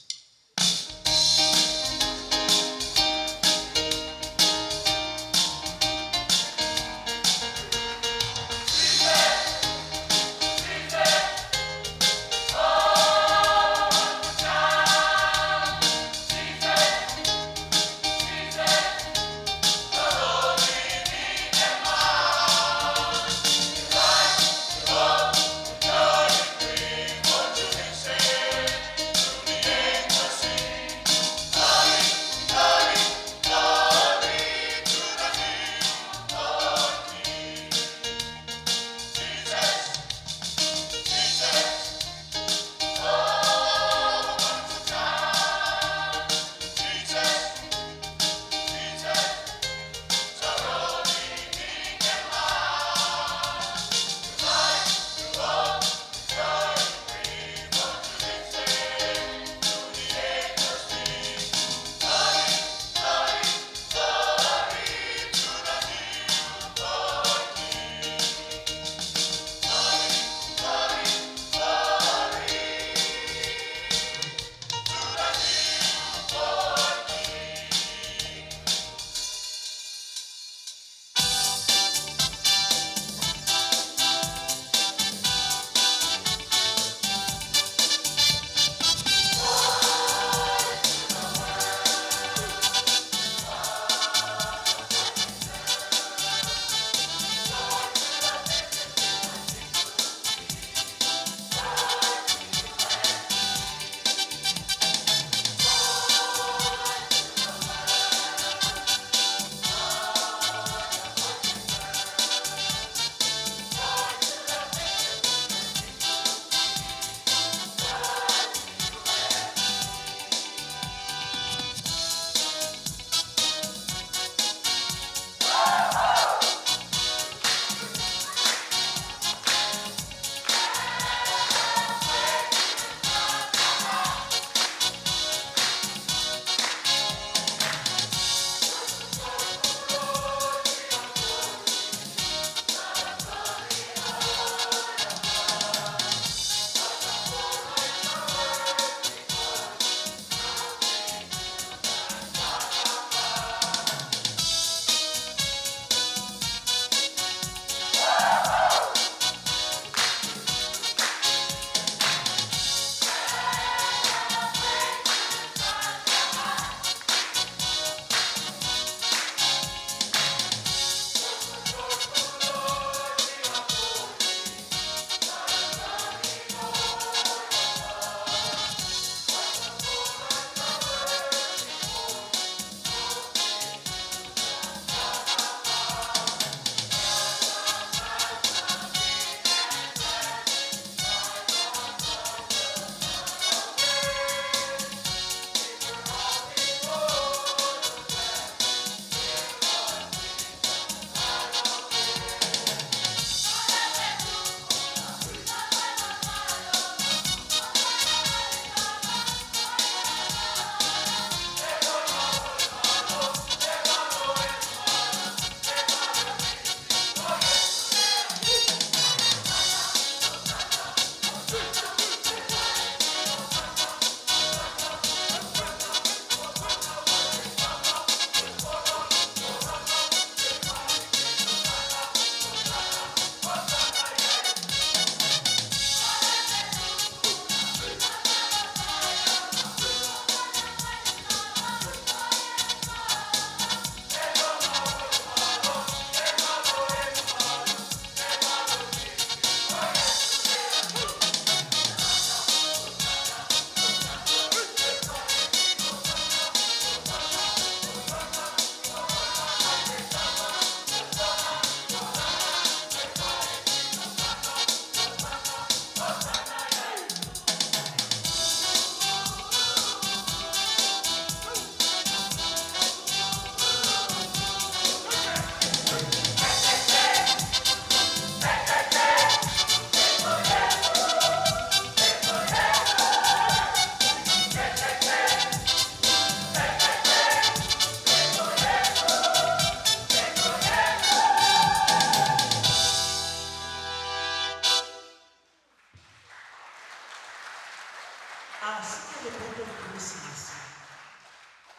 A sia le pepe o le Kerisimasi,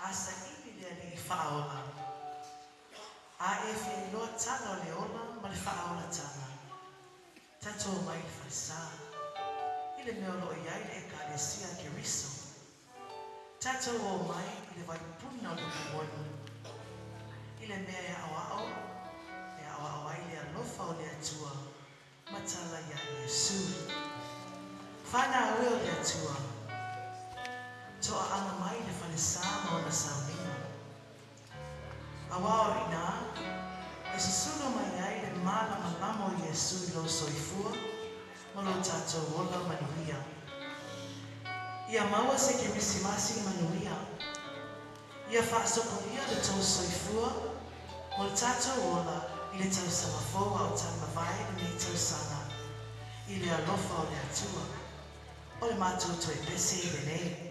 a saili le Alii Faaola. A e fia iloa tala o le ola ma le faaolataga, tatou omai i le falesa, i le mea o lo o i ai le Ekalesia a Keriso. Tatou omai i le vaipuna o le upu moni, i le mea e aoao, e aoao ai le alofa o le Atua ma tala iā Iesu. Fanau e o le Atua, toaaga mai le falesa ma ona sauniga. Auā o i inā e susunu mai ai le malamalama o Iesu i lou soifua ma lo tatou ola manuia. Ia maua se Kerisimasi manuia. Ia faasopolia lo outou soifua mo le tatou ola i le tausaga fou a o taumavae lenei tausaga i le alofa o le Atua. O le matou toe pese lenei.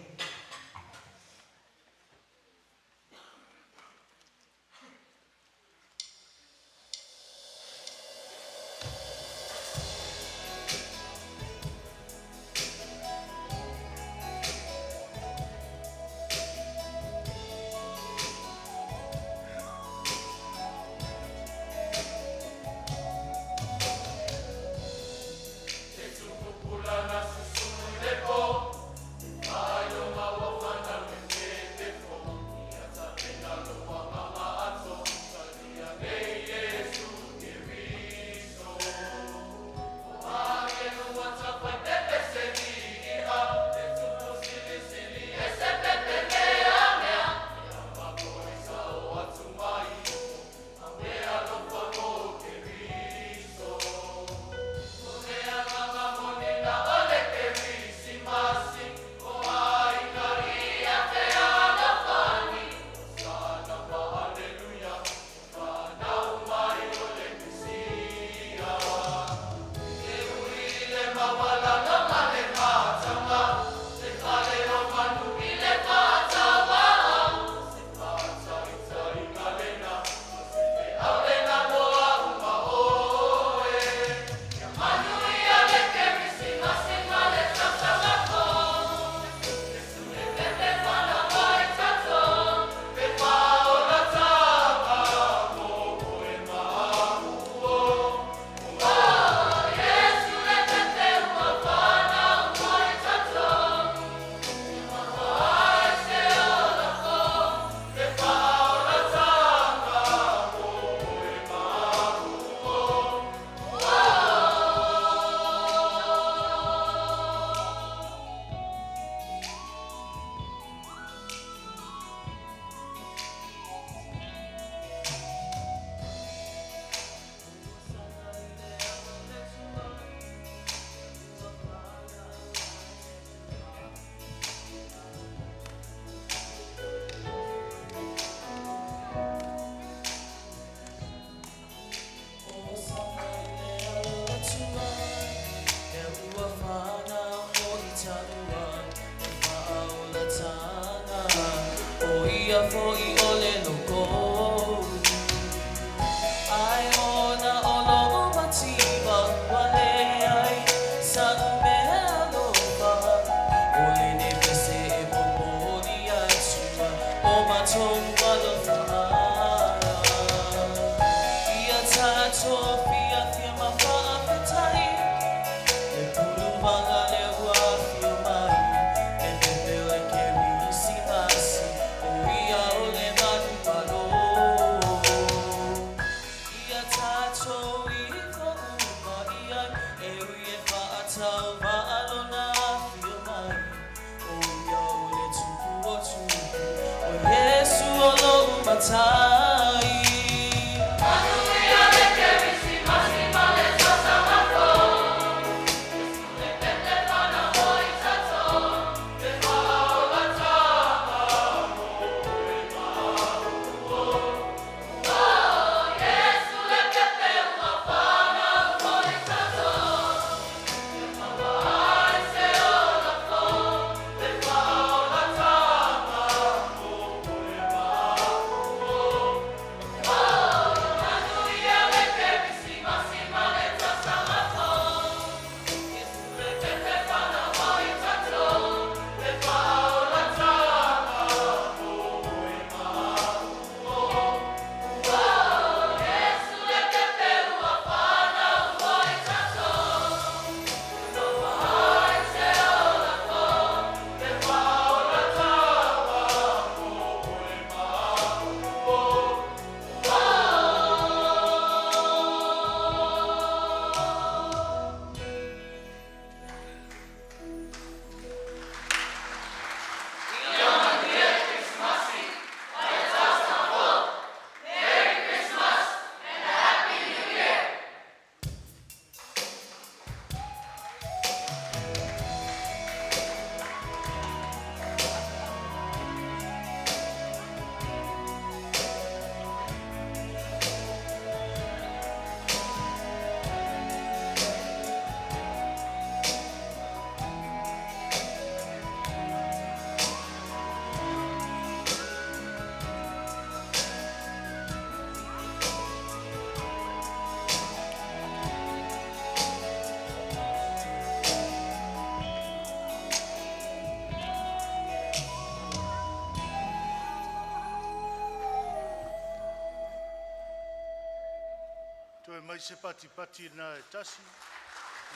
se patipati na e tasi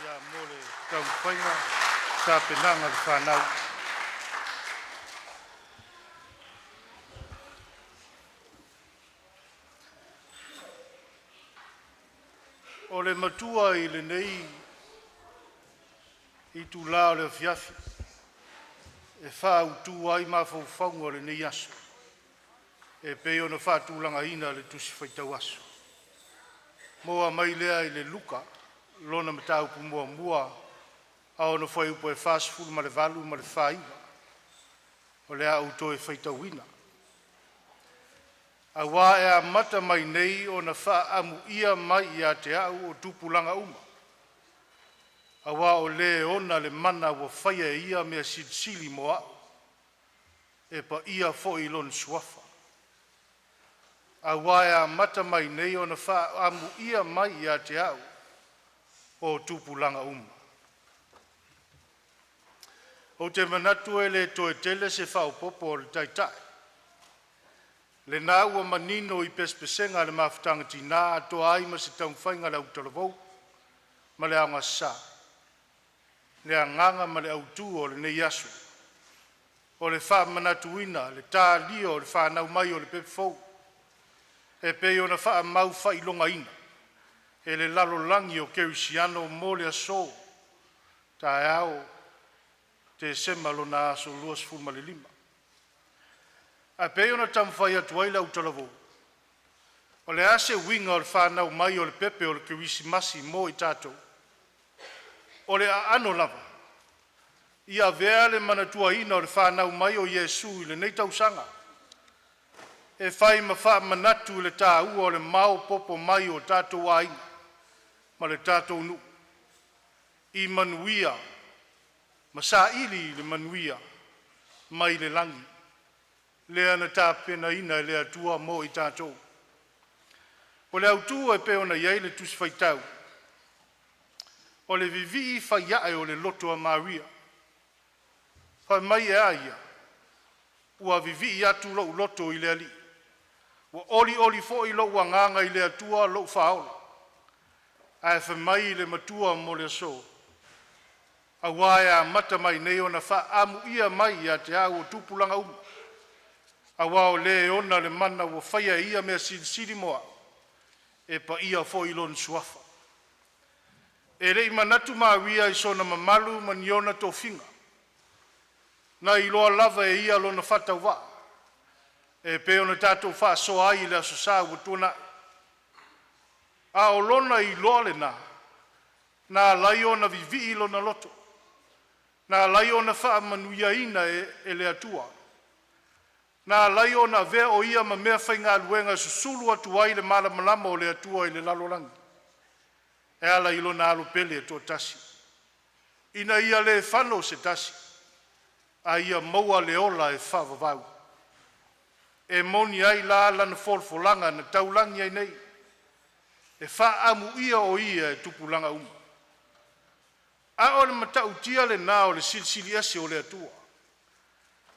ia mo le taumafaiga tapenaga o le fanau. O le matua i lenei itula o le afiafi e faautu ai mafaufauga o lenei aso e pei ona faatulagaina i le Tusi Faitau Aso. Maua mai lea i le Luka lona mataupu muamua aona fuaiupu e 48 ma le 49, o le a ou toe faitauina. Auā e amata mai nei ona faaamuia mai ia te au o tupulaga uma, aua o Le e ona le mana ua faia e Ia mea silisili mo a'u, e paia foi lona Suafa. Auā e amata mai nei ona faaamuia mai ia te a'u o tupulaga uma.” Ou te manatu e le toe tele se faaopoopo a le Taitai, lena ua manino i pesepesega a le Mafutaga a Tina atoa ai ma se taumafaiga a le autalavou ma le aogasa, le agaga ma le autu o lenei aso, o le faamanatuina le talia o le fanau mai o le pepe fou e pei ona faamau faailogaina e le lalolagi o Kerisiano mo le aso taeao, Tesema lona aso 25. Ae pei ona taumafai atu ai le autalavou, o le a se uiga o le fanau mai o le pepe o le Kerisimasi mo i tatou? O le aano lava ia avea le manatuaina o le fanau mai o Iesu i lenei tausaga e fai ma faamanatu i le taua o le maopoopo mai o tatou aiga ma le tatou nuu i manuia ma saili le manuia mai le lagi lea na tapenaina e le Atua mo i tatou. O le autu e pei ona i ai le Tusi Faitau, o le vivii fai ae o le loto a Maria. Fai mai e a ia? “Ua vivii atu lou loto i le Alii, ua olioli foi lou agaga i le Atua lou Faaola.” Ae fai mai le matua mo le aso, “Auā e amata mai nei ona faaamuia mai ia te au o tupulaga uma, aua o Le e ona le mana ua faia e Ia mea silisili mo a'u, e paia foi lona Suafa.” E le i manatu Maria i sona mamalu ma ni ona tofiga, na iloa lava e ia lona faatauvaa e pei ona tatou faasoa ai i le Aso Sa ua tuanai. A o lona iloa lena na ala ai ona vivii lona loto, na ala ai ona faamanuiaina e le Atua, na ala ai ona avea o ia ma meafaigaluega e susulu atu ai le malamalama o le Atua i le lalolagi e ala i lona Alo pele e toatasi, ina ia le fano se tasi, a ia maua le ola e faavavau. E moni ai la lana folafolaga na taulagi ai nei, e faaamuia o ia e tupulaga uma. A o le matautia lena o le Silisili Ese o le Atua,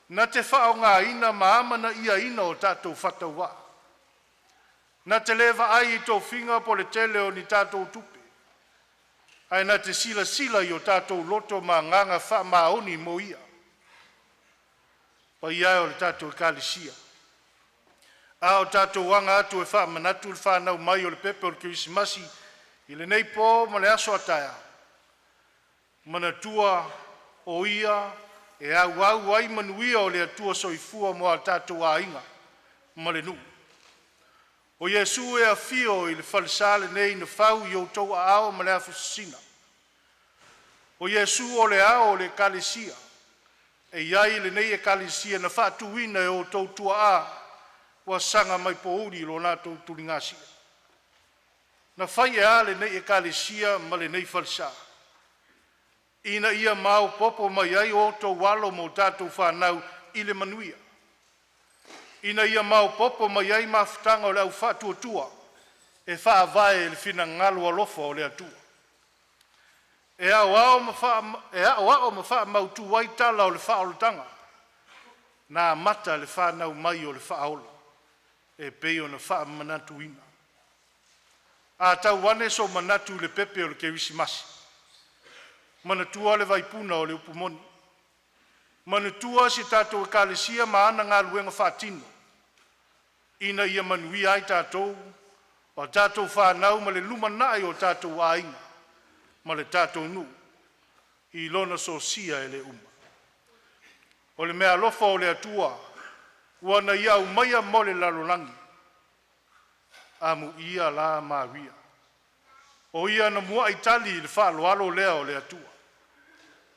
na te faaaogaina ma amanaiaina o tatou faatauvaa, na te le vaai i tofiga po o le tele o ni tatou tupe, ae na te silasila i o tatou loto ma agaga faamaoni mo Ia. Le paia e o le tatou Ekalesia, a o tatou aga atu e faamanatu le fanau mai o le pepe o le Kerisimasi i lenei po ma le aso a taeao, manatua o Ia e auau ai manuia o le Atua Soifua mo a tatou aiga ma le nuu. O Iesu e afio i le falesa lenei na fau i outou aao ma le afu sisina. O Iesu o le Ao o le Ekalesia, e i ai lenei Ekalesia na faatuina e o outou tuaa ua saga mai pouli i lo latou tuligasia. Na fai e a lenei Ekalesia ma lenei falesa? Ina ia maopoopo mai ai outou alo ma a tatou fanau i le manuia. Ina ia maopoopo mai ai mafutaga a le au faatuatua e faavae i le finagalo alofa o le Atua. E aoao ma faamautu ai tala o le faaolataga na amata i le fanau mai o le Faaola e pei ona faamanatuina. A tau ane so manatu i le pepe o le Kerisimasi, manatua le vaipuna o le upu moni. Manatua si a tatou Ekalesia ma ana galuega faatino ina ia manuia ai tatou, o a tatou fanau ma le lumanai o tatou aiga ma le tatou nuu i lona sosia e le uma. O le meaalofa o le Atua ua na ia aumaia mo le lalolagi. Amuia la Maria, o ia na muai tali i le faaaloalo lea o le Atua.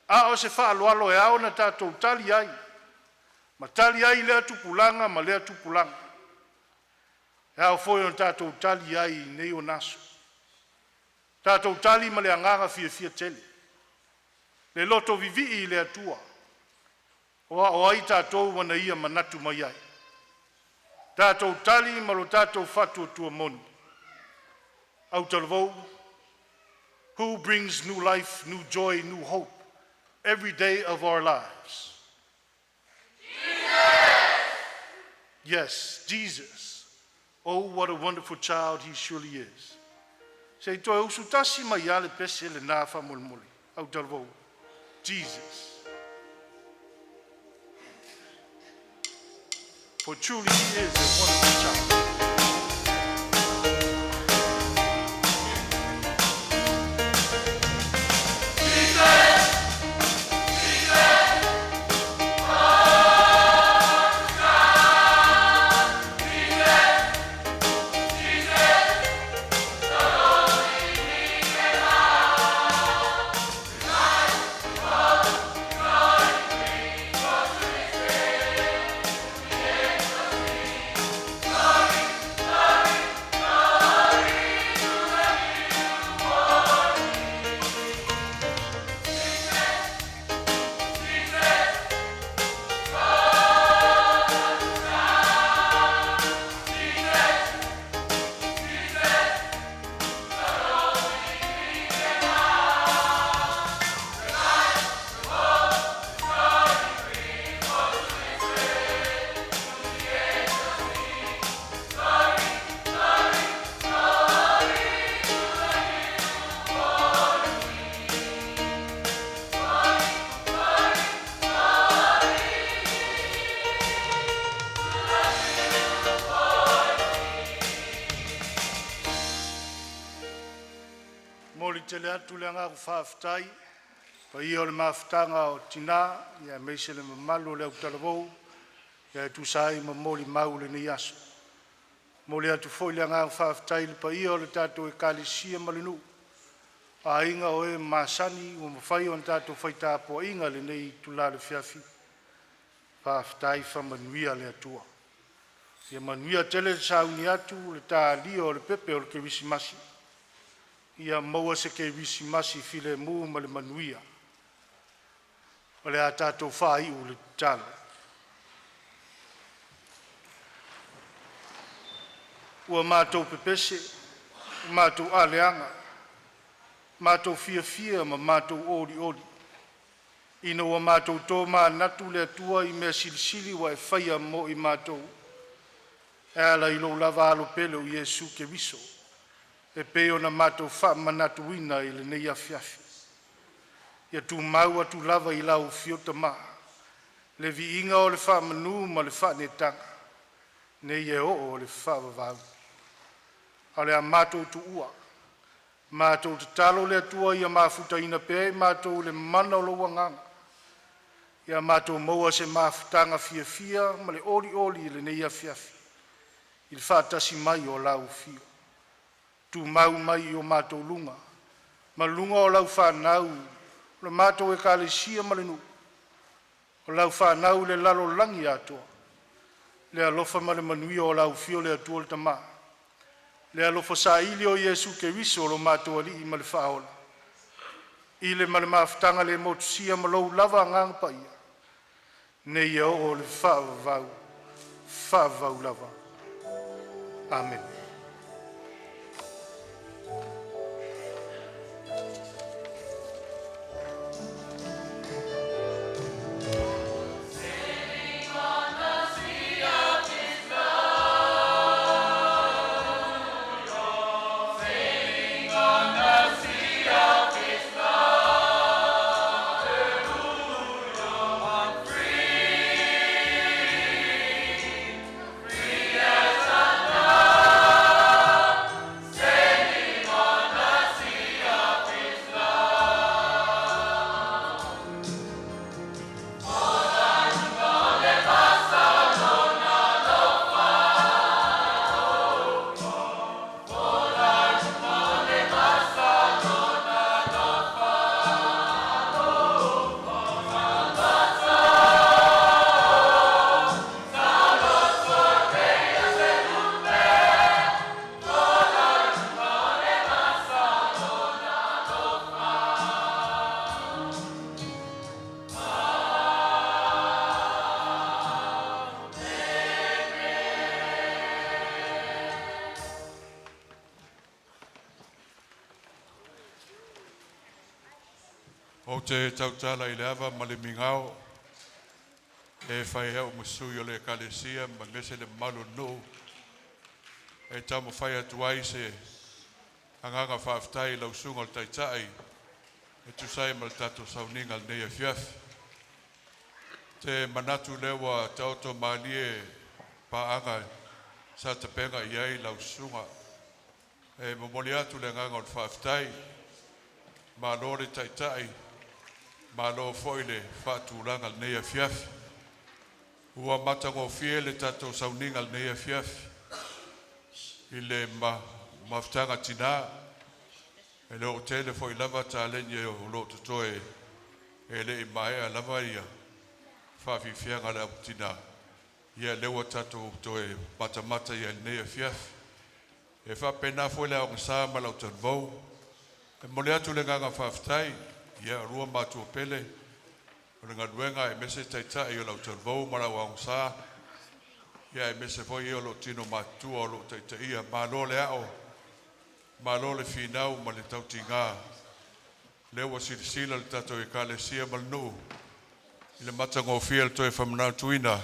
A o se faaaloalo e ao ona tatou tali ai ma tali ai i lea tupulaga ma lea tupulaga. E ao foi ona tatou tali ai i nei ona aso. Tatou tali ma le agaga fiafia tele, le loto vivii i le Atua, aua o ai tatou ua na Ia manatu mai ai? Tatou tali ma lo tatou faatuatua moni. Autalavou, who brings new life, new joy, new hope every day of our lives? Yes, Jesus. Oh, what a wonderful child he surely is. Se i toe usutasi mai lava le pese lena faamolemole. Autalavou. Jesus. For truly he is a wonderful child. Momoli tele atu le agaga faafetai i le paia o le mafutaga o tina aemaise le mamalu o le autalavou e tusa ai ma molimau o lenei aso. E momoli atu foi le agaga faafetai i le paia o le tatou Ekalesia ma le nuu, o aiga o e masani ua mafai ona tatou fai tapuaiga i lenei itula afiafi. Faafetai faamanuia le Atua. Ia manuia tele le sauni atu i le talia o le pepe o le Kerisimasi. Ia maua se Kerisimasi filemu ma le manuia. O le a tatou faaiu i le tatalo. Ua matou pepese, ua matou aleaga, matou fiafia ma matou olioli, ina ua matou tomanatu le Atua i mea silisili ua e faia mo i matou e ala i lou lava Alo pele o Iesu Keriso e pei ona matou faamanatuina i lenei afiafi. Ia tumau atu lava i lau afio Tama, le viiga o le faamanu ma le faaneetaga, nei e oo i le faavavau. A o le a matou tuua, matou tatalo le Atua ia mafutaina pea i matou i le mana o lou Agaga, ia matou maua se mafutaga fiafia ma le olioli i lenei afiafi i le faatasi mai o lau Afio. Tumau mai i o matou luga ma luga o lau fanau, le matou Ekalesia ma le nuu, o lau fanau i le lalolagi atoa, le alofa ma le manuia o lau afio le Atua le Tama, le alofa saili o Iesu Keriso o lo matou Alii ma le Faaola, i le ma le mafutaga le motusia ma lou lava Agaga Paia, nei e oo i le faavavau, faavavau lava. Amene. Sing on the sea of His love. te tautala i le ava ma le migao e fai au ma sui o le ekalesia ma mese le mamalu o le nuu e taumafai atu ai se agaga faafetai i lau susuga o le Taitai e tusa ai ma le tatou sauniga i lenei afiafi. Te manatu lea ua taoto malie paaga sa tapena i ai lau susuga. E momoli atu le agaga o le faafetai, malo le taitai, malo foi le faatulaga i lenei afiafi. Ua matagofie le tatou sauniga i lenei afiafi i le mafutaga a tina. E le o tele foi lava taleni o lo o totoe e le i maea lava ia faafiafiaga a le au tina. Ia lea ua tatou toe matamata i ai i lenei afiafi. E faapena foi le aogasa ma le autalavou. E momoli atu le agaga faafetai, ia oulua ma matua pele o le galuega aemaise taitai o le autalavou ma le au aogasa, ia aemaise foi e o lo o tino matutua o lo o taitaia. Malo le ao, malo le finau ma le tautiga. Lea ua silasila le tatou Ekalesia ma le nuu i le matagofie o le toe faamanatuina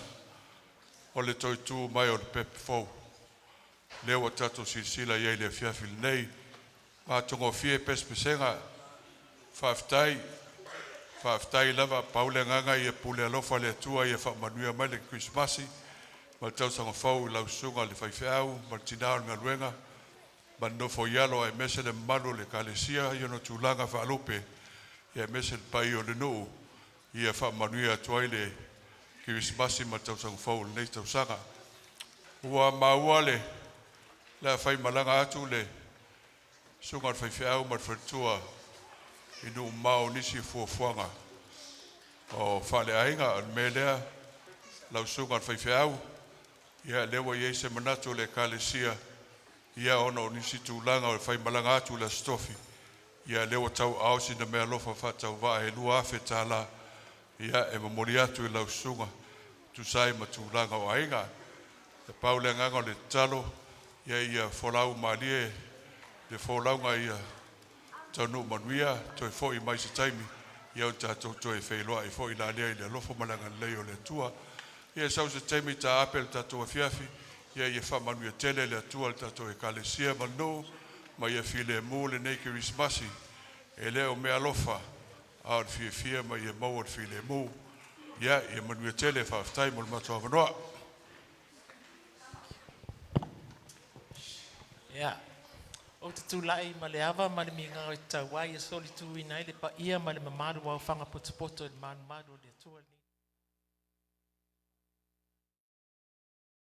o le toe tu mai o le pepe fou. Lea ua tatou silasila i ai i le afiafi lenei, matagofie pesepesega. Faafetai, faafetai lava. Pau le agaga ia pule alofa le Atua ia faamanuia mai le Kerisimasi ma le tausaga fou i lau susuga i le faifeau ma le tina o le galuega ma le nofo i alo aemaise le mamalu o le Ekalesia i ona tulaga faalupe, aemaise le paia o le nuu ia faamanuia atu ai le Kerisimasi ma le tausaga fou i lenei tausaga. Ua maua le afaimalaga atu le susuga i le faifeau ma le faletua i nuu mamao i nisi o fuafuaga o faaleaiga. O le mea lea lau susuga i le faifeau, ia lea ua i ai se manatu o le Ekalesia, ia ona o nisi tulaga o le faimalaga atu i le Aso Tofi, ia lea ua tauaaoina sina meaalofa faatauvaa e $2,000 ia e momoli atu i lau susuga e tusa ai ma tulaga o aiga. E pau le agaga o le tatalo, ia ia folau malie le folauga ia taunuu manuia, toe foi mai se taimi ia ona tatou toe feiloai foi lalea i le alofa ma le agalelei o le Atua. Ia sau se taimi taape le tatou afiafi, ia ia faamanuia tele le Atua i le tatou Ekalesia ma le nuu ma ia filemu lenei Kerisimasi. E le o meaalofa a o le fiafia ma ia maua le filemu. Ia ia manuia tele, faafetai mo le matou avanoa. Ia, ou te tulai ma le ava ma le migao e tatau ai e solituina ai le paia ma le mamalu o aofaga potopoto i le malumalu o le Atua.